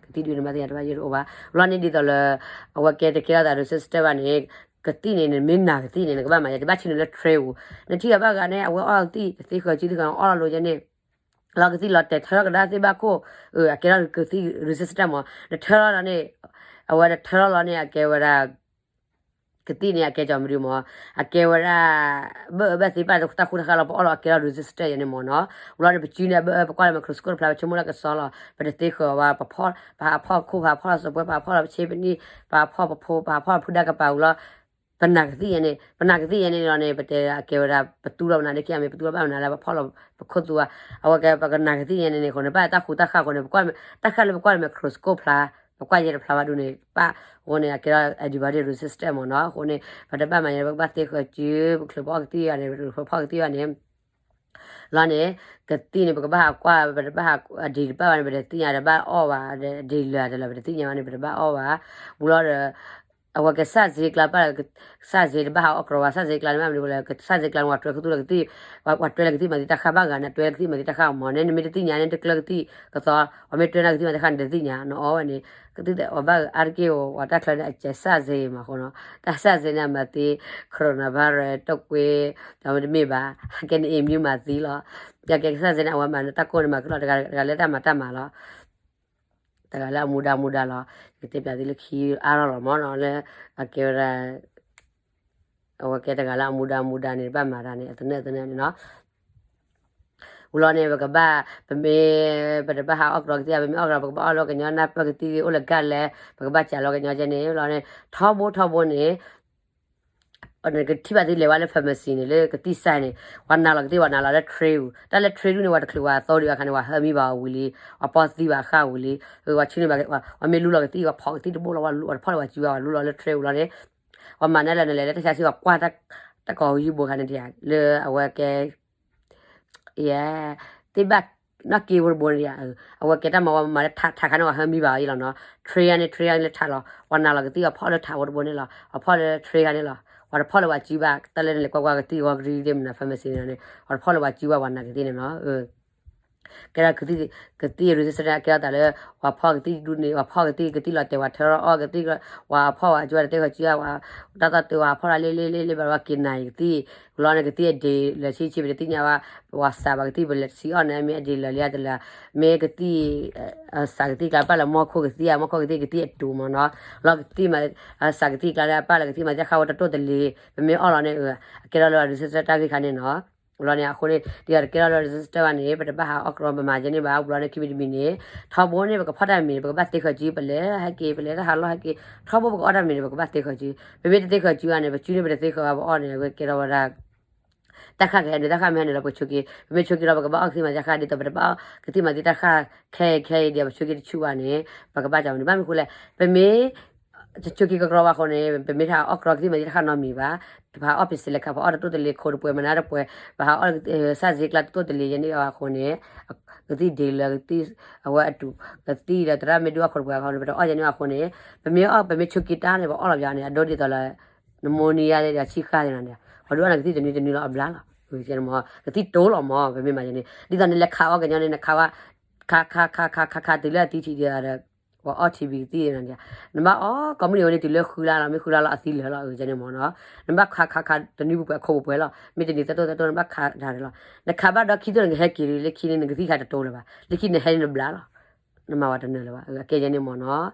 ကသံၣ်ဒုးန့ၣ်မၤသံယၤတဘၣ်ယိၣ်တအိၣ်ဘၣ် လီၤန့ၣ်ဒ်သိးလၢ အဝဲကဲတကဲထီၣ်သး resistant ဘၣ်န့ၣ် ကသံၣ်န့ၣ် နမ့ၢ်နာ်ကသံၣ်န့ၣ် နကဘၣ်မၤယၤ တဘၣ်ဆံးနုာ်လၢ train ပူၤ နထံၣ်အဘၣ်ဂၤန့ၣ် အဝဲအီၣ်ကသံၣ် တသ့ဃၢၤစုသ့ဃၢၤ အီၣ်လီၤလိၤယဲန့ၣ် လီၤကသံၣ်လီၤတဲာ်ထၢထီၣ်ကဒါသ့ၣ်ဘၣ်ခိၣ် အကဲထီၣ်ကသံၣ် resistant မၢ် နထၢထီၣ်လီၤန့ၣ် အဝဲတထၢထီၣ်လီၤန့ၣ် အကဲဝဲဒၣ် ကသံၣ်န့ၣ် အကဲကီမနုၤမၢ် အကဲဝဲဒၣ် ဘၣ်အၢဘၣ်သီဘၣ်တၢ်ဃူတၢ်ဃၣ်လီၤ ပအီၣ်လီၤအကဲထီၣ် resistant ယဲန့ၣ်မၢ်နီၤ ဝံၤလီၤန့ၣ် ပစုန့ၣ် ဘၣ်အၢ ပကွၢ်လၢ microscope တဖျါ ပဆိကမိၣ်လၢကစီလီၤ ပတသ့ဃၢၤဝဲ ပဖီၣ် ပဟးဖီၣ်ခိၣ် ပဟးဖီၣ်လီၤစပွဲ ပဟးဖီၣ်လီၤပဆ့ပနံၣ် ပဟးဖီၣ်ပဖိ ပဟးဖီၣ်လီၤဖုဒါကပၤဝံၤလီၤ ပနာ်ကသံၣ်ယဲန့ၣ် ပနာ်ကသံၣ်ယဲန့ၣ်လီၤန့ၣ် ပတဲအကဲဝဲဒၣ် ပတူၢ်လီၤပနာ်လၢခံအမ့ၢ် ပတူၢ်လီၤဘၣ်ပနာ်လၢပဖီၣ်လီၤပခိၣ်သူဧါ အဝဲကဲပကနာ်ကသံၣ်ယဲန့ၣ်န့ၣ် အဃိန့ၣ် ဘၣ်တၢ်ဃူတၢ်ဃၣ်အဃိန့ၣ် ပကွၢ် တၢ်ဃၣ်လၢပကွၢ်လၢ microscope ဖျါ ပကွၢ်ယဲတဖျါဘၣ် ဒ်န့ၣ် ပၣ်အဃိန့ၣ် အကဲထီၣ် antibody resistant မၢ်နီၤ အဃိန့ၣ် ပတဘၣ်မၤယဲ ပကဘၣ်သ့ဃၢၤစု ပချုးပအီၣ်ကသံၣ်ယဲန့ၣ် ပဖီၣ်ကသံၣ်ယဲန့ၣ် လီၤန့ၣ် ကသံၣ်န့ၣ် ပကဘၣ်ဟးကွၢ် ပတဘၣ်ဟး အဒံးတပၣ်ဘၣ်န့ၣ် ပတသ့ၣ်ညါ တဘၣ်အီၣ်ဘၣ် အဒံးလၢာ်တလၢာ် ပတသ့ၣ်ညါဘၣ်န့ၣ် ပတဘၣ်အီၣ်ဘၣ် ဘူးလီၤဒီး အဝဲကစၢ်စ့ကျါပၣ် စၢ်စ့တဘၣ်ဟးအီၣ်ကြီဘၣ် စၢ်စ့ကျါန့ၣ် ဘၣ်မနုၤလဲၣ် ကစၢ်စ့ကျါန့ၣ် ပှၤတွဲခူသူၣ်လၢကသံၣ် ပှၤတွဲလၢကသံၣ်မၤသံတၢ်ဃၣ်ဘၣ်ဂၤန့ၣ် တွဲလၢကသံၣ်မၤသံတၢ်ဃၣ်မၢ်န့ၣ် နမ့ၢ်တသ့ၣ်ညါန့ၣ် တကျၢကသံၣ်ကသီ ပှၤမ့ၢ်တွဲန့ၢ်ကသံၣ်မၤသံတၢ်ဃၣ်န့ၣ် တသ့ၣ်ညါ နအီၣ်ဝဲန့ၣ် ကသံၣ်အီၣ်ဘၣ်အါတက့ၢ် ပှၤတၢ်ချၢန့ၣ် အကဲစၢ်စ့မးဃိနီၤ တၢ်စၢ်စ့န့ၣ် အမၤသံ coronavirus တုပ်ကွေး တမ့ၢ်ဘၣ် ကဲန့ၣ် immune မၤသံလီၤ ကဲကစၢ်စ့န့ၣ် အဝဲမၤန့ၢ်တၢ်ကိၢ်န့ၣ် မၤကလီၤတဂၤလၢတၢ်မၤတၢ်မၤလီၤ တဂၤလၢအမူဒါမူဒါလီၤ ယကတဲပၠးသုလၢခံအါထီၣ်လီၤမၢ်နီၤ လၢအကဲဝဲဒၣ် အဝဲကဲတဂၤလၢအမူဒါမူဒါန့ၣ် တဘၣ်မၤတၢ်န့ၣ် အသနၢၣ်သနၢၣ်န့ၣ်နီၤ ဝံၤလီၤန့ၣ် ပကဘၣ် ပမ့ၢ် ပတဘၣ်ဟးအီၣ်ကြီကသံၣ် ပမ့ၢ်အီၣ်ကြီ ပကဘၣ်အီၣ်လၢကညီနၢ်ပၢၢ်ကသံၣ်အိၣ်လၢကၢ်လဲၣ် ပကဘၣ်စးလီၤကညီကဲန့ၣ် ဝံၤလီၤန့ၣ် ထီဘိထီဘိန့ၣ် နကထံၣ်ဘၣ်သုလဲၤဝဲလၢ pharmacy န့ၣ် လၢကသံၣ်စဲန့ၣ် ပှၤနာ်လီၤကသံၣ် ပှၤနာ်လီၤလၢ tray ပူၤ တၢ်လၢ tray ဒူၣ်န့ၣ် ပှၤတချုးပှၤသီဒံးဘၣ်ခါန့ၣ် ပှၤဟၢမံဘၣ်အီၤဝံၤလံ ပှၤပီၢ်သံဘၣ်ဃၣ်ဝံၤလံ ပှၤဆူန့ၣ် ပှၤမ့ၢ်လူလီၤကသံၣ် ပှၤဖီၣ်ကသံၣ်တဘိလီၤ ပှၤလူလီၤတဖီၣ်လၢပှၤစုဘၣ် ပှၤလူလီၤလၢ tray ပူၤလီၤန့ၣ် ပှၤမၤန့ၢ်လၢနလဲၤလၢတၢ်ဆါဆံ ပှၤကွၢ် တၢ်ကိးယူၢ်ဘိခါန့ၣ် လၢအဝဲကဲ ယဲ သ့ၣ်ဘၣ်နီၢ်က့ဖိတဘိန့ၣ် အဝဲကဲတၢ်မၤဝဲမၤလၢထးခါန့ၣ် ပှၤဟၢမံဘၣ်အီၤလီၤနီၤ tray န့ၣ် tray န့ၣ်လၢထးလီၤ ပှၤနာ်လီၤကသံၣ် ပှၤဖီၣ်လၢထးဝဲတဘိန့ၣ်လီၤ ပှၤဖီၣ်လၢ tray ခါန့ၣ်လီၤ ပှၤတဖီၣ်လၢပှၤစုဘၣ် တၢ်လၢနလဲၤကွၢ်ကွၢ်ကသံၣ်ဂီၤကရံဒ်မနုၤ pharmacy န့ၣ် ပှၤတဖီၣ်လၢပှၤစုဘၣ် ပှၤနာ်ကသံၣ်န့ၣ်နီၤ ကဲဒၣ် ကသံၣ် resistant န့ၣ် အကဲထီၣ်သးလၢ ပှၤဖီၣ်ကသံၣ်ဒူၣ်န့ၣ် ပှၤဖီၣ်ကသံၣ် ကသံၣ်လီၤတဲာ် ပှၤထၢထီၣ်အီၣ်ကသံၣ် ပှၤဖီၣ်ပှၤစုဘၣ်တသ့ဃီၤစုဘၣ် တၢ်သီၣ်တုၤပှၤဖီၣ်လၢလ့လ့လ့လ့ ဘၣ်ဝဲက့ၤနာ်ကသံၣ် လီၤန့ၣ်ကသံၣ်အဒ့လၢာ်ဆံဆံ ပတသ့ၣ်ညါဘၣ် ပှၤစးဘၣ်ကသံၣ် ပလဲၤဆံအီၣ်န့ၣ် မ့ၢ်အဒ့လၢာ်လံတလၢာ် မ့ၢ်ကသံၣ် စးကသံၣ်ကျါ ပၣ်လၢမီၢ်ခိၣ်ကသံၣ်ဧါ မီၢ်ခိၣ်ကသံၣ်ကသံၣ်အတိၤမၢ်နီၤ လီၤကသံၣ်မး စးကသံၣ်ကျါလၢအပၣ်လၢကသံၣ်မၤသံတၢ်ဃၣ်ဝဲတတိၢ်တလ့ၤ ပမ့ၢ်အီၣ်လီၤန့ၣ် အကဲထီၣ်လၢ resistant တၢ်ဂ့ၢ်ခါန့ၣ်နီၤ လီၤန့ၣ် အဃိန့ၣ် ဒ်သိးတကဲထီၣ်လၢ resistant ဘၣ်န့ၣ် ပတဘၣ်ဟးအီၣ်ကြီပမၤကဲန့ၣ်ဘၣ် ဘျီန့ၣ် ခံမံၤတမံၤန့ၣ် ထီဘိန့ၣ် ပကဖီၣ်တၢ်မံၤန့ၣ် ပကဘၣ်သ့ဃီၤစု ပလဲၤဟဲက့ၤ ပလဲၤတၢ်ဟးလီၢ်ဟဲက့ၤ ထီဘိပကအီၣ်တၢ်မံၤန့ၣ် ပကဘၣ်သ့ဃီၤစု ပမ့ၢ်တသ့ဃီၤစုဘၣ်န့ၣ် ပစုန့ၣ်ပတသ့ဃီၤဘၣ် ပအီၣ်န့ၣ်အဝဲကဲထီၣ်ဝဲဒၣ် တၢ်ဃၣ်ကဟဲနုာ် တၢ်ဃၣ်မ့ၢ်ဟဲနုာ်လီၤ ပကဆိးက့ၤ ပမ့ၢ်ဆိးက့ၤလီၤ ပကဘၣ်အီၣ်ကသံၣ်မၤသံတၢ်ဃၣ် ဒ်သိးပတဘၣ်အီၣ်ကသံၣ်မၤသံတၢ်ဃၣ် ခဲအံၤခဲအံၤဒီး ပဆိးက့ၤတဆူၣ်ဘၣ်န့ၣ် ပကဘၣ်ကမနုၤ ဘၣ်မနုၤဃိလဲၣ် ပမ့ၢ် ဆိးက့ၤကကြီဘၣ်အဃိန့ၣ် ပမ့ၢ်ဟးအီၣ်ကြီကသံၣ်မၤသံတခါနီတမံၤဘၣ်, ပဟးအီၣ်ပ့ၤစဲးလဲၤခး ပှၤအီၣ်တတိၢ်တလ့ၤ ခိးတပှဲၤမနုၤတပှဲၤ, ပဟးအီၣ်စၣ်စ့ကျါတတိၢ်တလ့ၤယဲန့ၣ်အဃိန့ၣ် ကသံၣ်ဒ့လၢကသံၣ် အဝဲအတူး ကသံၣ်ဒီးသရၣ်မ့ၢ်ဒုးအီၣ်ခိးတပှဲၤအဃိန့ၣ် ပတအီၣ်ယဲန့ၣ်အဃိန့ၣ် ပမ့ၢ်အီၣ် ပမ့ၢ်ဆိးက့ၤတၢ်န့ၣ် ပအီၣ်လီၤပျီန့ၣ် အဒိဒ်သိးလၢ နမိၢ်နံၤယါဒီးဆံဃၣ်န့ၣ်လီၤန့ၣ် ပှၤဒုးအီၣ်နကသံၣ်တနွံတနွံလီၤအဘျါလီၤ, ကသံၣ်တိလီၤမး ပမ့ၢ်မၤယဲန့ၣ် ဒ်သိးနလဲၤခးအီၣ်ကညီန့ၣ် နခးဝဲ ခးခးခးခးခးခးတုၤလၢအသံထံးဒီး ပှၤအီထံဘံကသံၣ်န့ၣ် နဘၣ်အီၣ်ကိးမုၢ်နံၤဝဲန့ၣ်တုၤလၢဃုလါလီၤ, မ့ၢ်ဃုလါလီၤအသံလၢာ်လီၤ အန့ၣ်မ့ၢ်နီၤ, နဘၣ်ခးခးခးတနွံပှဲၤပှဲၤအခိၣ်ပှဲၤပှဲၤလီၤ, မ့ၢ်တနံၤသၢတိၢ်သၢတိၢ် နဘၣ်ခးတၢ်န့ၣ်လီၤ, နခးဘၣ်ဒီခံတိၢ်န့ၣ် ကဟဲက့ၤလၢခံန့ၣ် နကသံၣ်ခးတတိလၢၤဘၣ်, လၢခံနဟဲန့ၣ်နဘျါလီၤ, နမၤဝဲတနၢၤလၢၤဘၣ်, အကဲယဲန့ၣ်မ့ၢ်နီၤ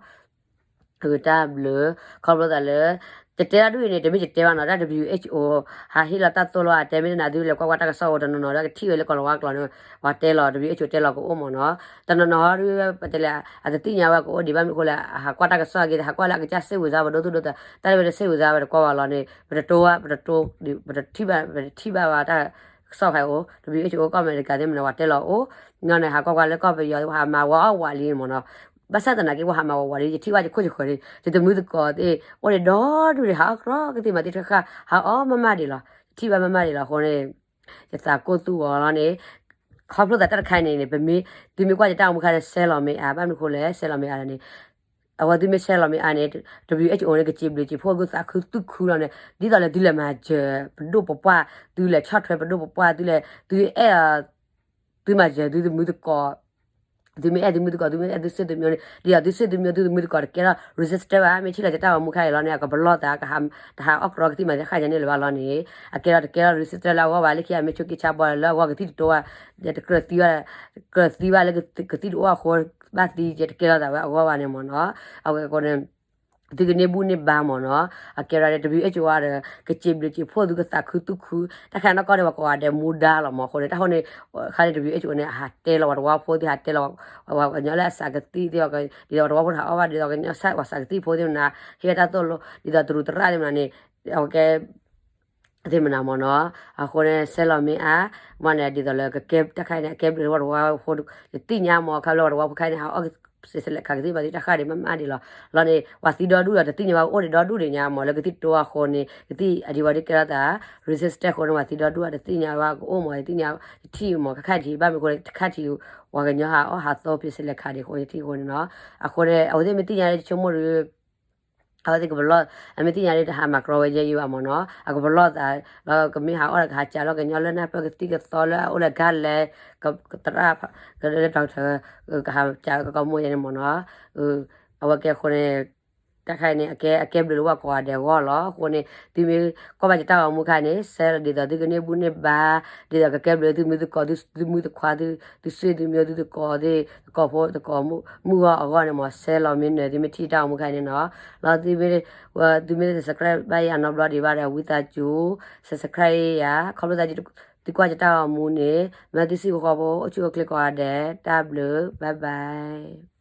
အဂ့ၤတၢ်ဘျုး, ခီဖျိသးလၢ ယတဲတၢ်ဒ်အံၤန့ၣ် တမ့ၢ်ယတဲဘၣ်နီၤ, တၢ် WHO ဟးဟ့ၣ်လီၤတၢ်သိၣ်လိအတဲမ့ၢ်တနၤဒုးလဲၤကွၢ်ကွၢ်တၢ်ကစီၣ်အိၣ်တနီၤနီၤ ဒီးကထံၣ်ဝဲလၢကီၢ်လၤဝါကျိာ်န့ၣ် ပှၤတဲလီၤ WHO တဲလီၤကအိၣ်မ့ၢ်နီၤ, တနီၤနီၤဟီဒုး ပတဲလၢ အတသ့ၣ်ညါဝဲကအိၣ်ဒံးဘၣ်မ့ၢ်အဃိလၢ အဟးကွၢ်တၢ်ကစီၣ်အဂ့ၤ ဟးကွၢ်လၢအကစၢ်စ့ၢ်ဝံၤစါ ပဒိသူၣ်ဒိသး တၢ်လၢပတစ့ၢ်ဝံၤစါ ပတကွၢ်ဘၣ်လီၤန့ၣ် ပတတိဝဲ ပတတိ ပတထံၣ်ဘၣ် ပတထံၣ်ဘၣ်ဝဲတၢ်ကစီၣ်ခါအိၣ် WHO ကီၢ်အမဲရကၤသ့ၣ်မနုၤ ပှၤတဲလီၤအိၣ်, ညီန့ၣ် ဟးကွၢ်ကွၢ်လၢကီၢ်ပယီၤ ပှၤဟးမၤဝးအီၣ်ဝးလံမ့ၢ်နီၤ, ဘၣ်ဆၣ်သနာ်က့ ပှၤဟးမၤဝးဝးလံ ယထံၣ်ဝဲယခိၣ်ယဃၢၤလံ ယတမုာ်သကိးသ့ၣ် အိၣ်ဒံးဒီဒူၣ်ဒံး ဟးအီၣ်ကြီကသံၣ်မၤသံတခါဃၣ် ဟးအီၣ်မးမးဒံးလီၤ, ယထံၣ်ဘၣ်မးမးဒံးလီၤအဃိန့ၣ် ယသးကိၢ်သူအီၤလီၤန့ၣ်, ခီဖျိသးတၢ်တခါန့ၣ်န့ၣ် ပမ့ၢ် သုမ့ၢ်ကွၢ်ယတၢ်ဂီၤမူခါန့ၣ် ဆဲးလီၤမ့ၢ်အါ ဘၣ်မနုၤဃိလဲၣ် ဆဲးလီၤမ့ၢ်အါန့ၣ်, အဝဲသုမ့ၢ်ဆဲးလီၤမ့ၢ်အါန့ၣ် WHO န့ၣ် ကစံးဘျုးစံးဖှိၣ် သုသးခုသူၣ်ခုလီၤန့ၣ် ဒ်သိးလၢသုလဲၤမၤစၢၤ ပဒိၣ်ပပှၢ် သုလဲၤဆီၣ်ထွဲပဒိၣ်ပပှၢ် သုလဲၤ သုအဲၣ် သုမၤစၢၤသုသမုာ်သကိး သုမ့ၢ်အဲၣ်သုမုာ်သကိး သုမ့ၢ်အဲၣ်သုစ့ၣ်သုမံၤန့ၣ် ဒ်သိးသုစ့ၣ်သုမံၤသုသမုာ်သကိးတကဲထီၣ် register ဘၣ် မ့ၢ်ထံၣ်လီၤယတၢ်ဂီၤမူခါအံၤလီၤန့ၣ် အကပလီၢ်သး တဟးအီၣ်ကြီကသံၣ်မၤသံခါယဲန့ၣ်လၢၤဘၣ်လီၤန့ၣ် အကဲထီၣ်တကဲထီၣ် register လၢအဂီၢ်ဘၣ် လၢခံအမ့ၢ်ဆိးက့ဆါဘီလၢအဂီၢ်ကသံၣ်တတိဝဲ တကြၢးသံဘၣ် ကြၢးသံဘၣ်လၢကသံၣ်တအိၣ်အဃိ ဘၣ်သံယဲတကဲထီၣ်သးဝဲအဂီၢ်ဘၣ်န့ၣ်မ့ၢ်နီၤ အဝဲအဃိန့ၣ် သုကန့ၢ်ဘူၣ်န့ၢ်ဘါမ့ၢ်နီၤ အကဲထီၣ်န့ၣ် WHO ဒီး ကစံးဘျုးစံးဖှိၣ်သုကသးခုသူၣ်ခု တၢ်ခါနီၢ်ကီၢ်န့ၣ် ပှၤကိးဂၤဒဲးမူဒါလီၤမ့ၢ်အဃိန့ၣ် တၢ်ဃိန့ၣ် ခါန့ၣ် WHO န့ၣ် အဟးတဲလီၤပှၤတဝီဖိသ့ၣ် ဟးတဲလီၤ ပှၤကညီလၢအစးကသံၣ်သ့ၣ် ဒ်သိးပှၤတဝီဖိတဟးအီၣ်ဘၣ် ဒ်သိးကညီစၢ်ပှၤစးကသံၣ်ဖိသ့ၣ်မနၤ ဟ့ၣ်ဝဲတၢ်သိၣ်လိ ဒ်သိးတရူးသရၣ်သ့ၣ်မနၤန့ၣ် အဝဲကဲ သ့ၣ်မနၤမ့ၢ်နီၤ အဃိန့ၣ် ဆဲးလီၤမ့ၢ်အါ မ့ၢ်န့ၣ် ဒ်သိးလၢကကဲတၢ်ခါန့ၣ် အကဲဘျုးဝဲတဝီဖိ ယသ့ၣ်ညါမ့ၢ် ခါလၢပှၤတဝီဖိခါန့ၣ် ဟးအီၣ်စဲးလဲးခးကသံၣ်မၤသံတၢ်ဃၣ်ဒံးမးမးဒံးလီၤ လီၤန့ၣ် ပှၤသံဒီဒူၣ်ဒီးတသ့ၣ်ညါဘၣ်ကအိၣ်ဒံးဒီဒူၣ်ဒံးညါမ့ၢ် လၢကသံၣ်တတိအဃိန့ၣ် ကသံၣ်အဒံးဝဲဒ်ကဲထီၣ်သး resistant အဃိန့ၣ် ပှၤသံဒီဒူၣ်ဒီးတသ့ၣ်ညါဘၣ်ကအိၣ်မ့ၢ် ယသ့ၣ်ညါ ယထံၣ်မ့ၢ် ကခါထံးဘၣ်မ့ၢ်အဃိန့ၣ် တခါထံး ပှၤကညီဟးအီၣ်ဟးသီပစဲးလဲးခးဒံးအဃိ ယထံၣ်အဃိန့ၣ်နီၤ အဃိန့ၣ် အဝဲသ့ၣ်မ့ၢ်သ့ၣ်ညါလၢယဆိကမိၣ်ဒီး အဝဲသ့ၣ်ကပလီၢ် အမ့ၢ်သ့ၣ်ညါလၢတဟးမၤကြီဝဲယဲယံဘၣ်မ့ၢ်နီၤ အကပလီၢ်သး လၢကမ့ၢ်ဟးအီၣ်ဒီးကဟးစးလီၤကညီလၢနၢ်ပၢၢ်ကသံၣ်ကသီလၢအအိၣ်လၢကါလဲၣ် ကသရၣ် ကလၢ doctor ကဟးစးကကီၢ်မိၢ်ယဲန့ၣ်မ့ၢ်နီၤ အဝဲကဲအဃိန့ၣ် တၢ်ခါအံၤန့ၣ် အကဲ အကဲဘျုးလၢပှၤကိးဂၤဒဲးအဂီၢ်လီၤ အဃိန့ၣ် သုမ့ၢ်ကွၢ်ဘၣ်ယတၢ်ဂီၤမူခါန့ၣ် ဆဲးလီၤဒ်သိးသုကန့ၢ်ဘူၣ်န့ၢ်ဘါ ဒ်သိးကကဲဘျုးသုမုာ်သကိး သုမုာ်သခွါ သုစ့ၣ်သုမံၤ သုသကိးသ့ၣ် သကိးဖိသကိးမုၣ်ဂီၢ်အဂီၢ်န့ၣ်မ့ၢ် ဆဲးလီၤမ့ၢ်နၢၤ သုမ့ၢ်ထံၣ်တၢ်ဂီၤမူခါန့ၣ်နီၤ လီၤ သုမ့ၢ် သုမ့ၢ် subscribe ဘၣ်ယၤနီတဘျီဒံးဘၣ်ဒီး ဝံသးစူၤ subscribe ယၤ ခီဖျိသး သုကွၢ်ယတၢ်ဂီၤမူန့ၣ် မ့ၢ်သုစံၣ်ဖိဃီဖိ အိၣ်ဆူၣ်အိၣ်ချ့ကိးဂၤဒဲး တၢ်ဘျုး bye bye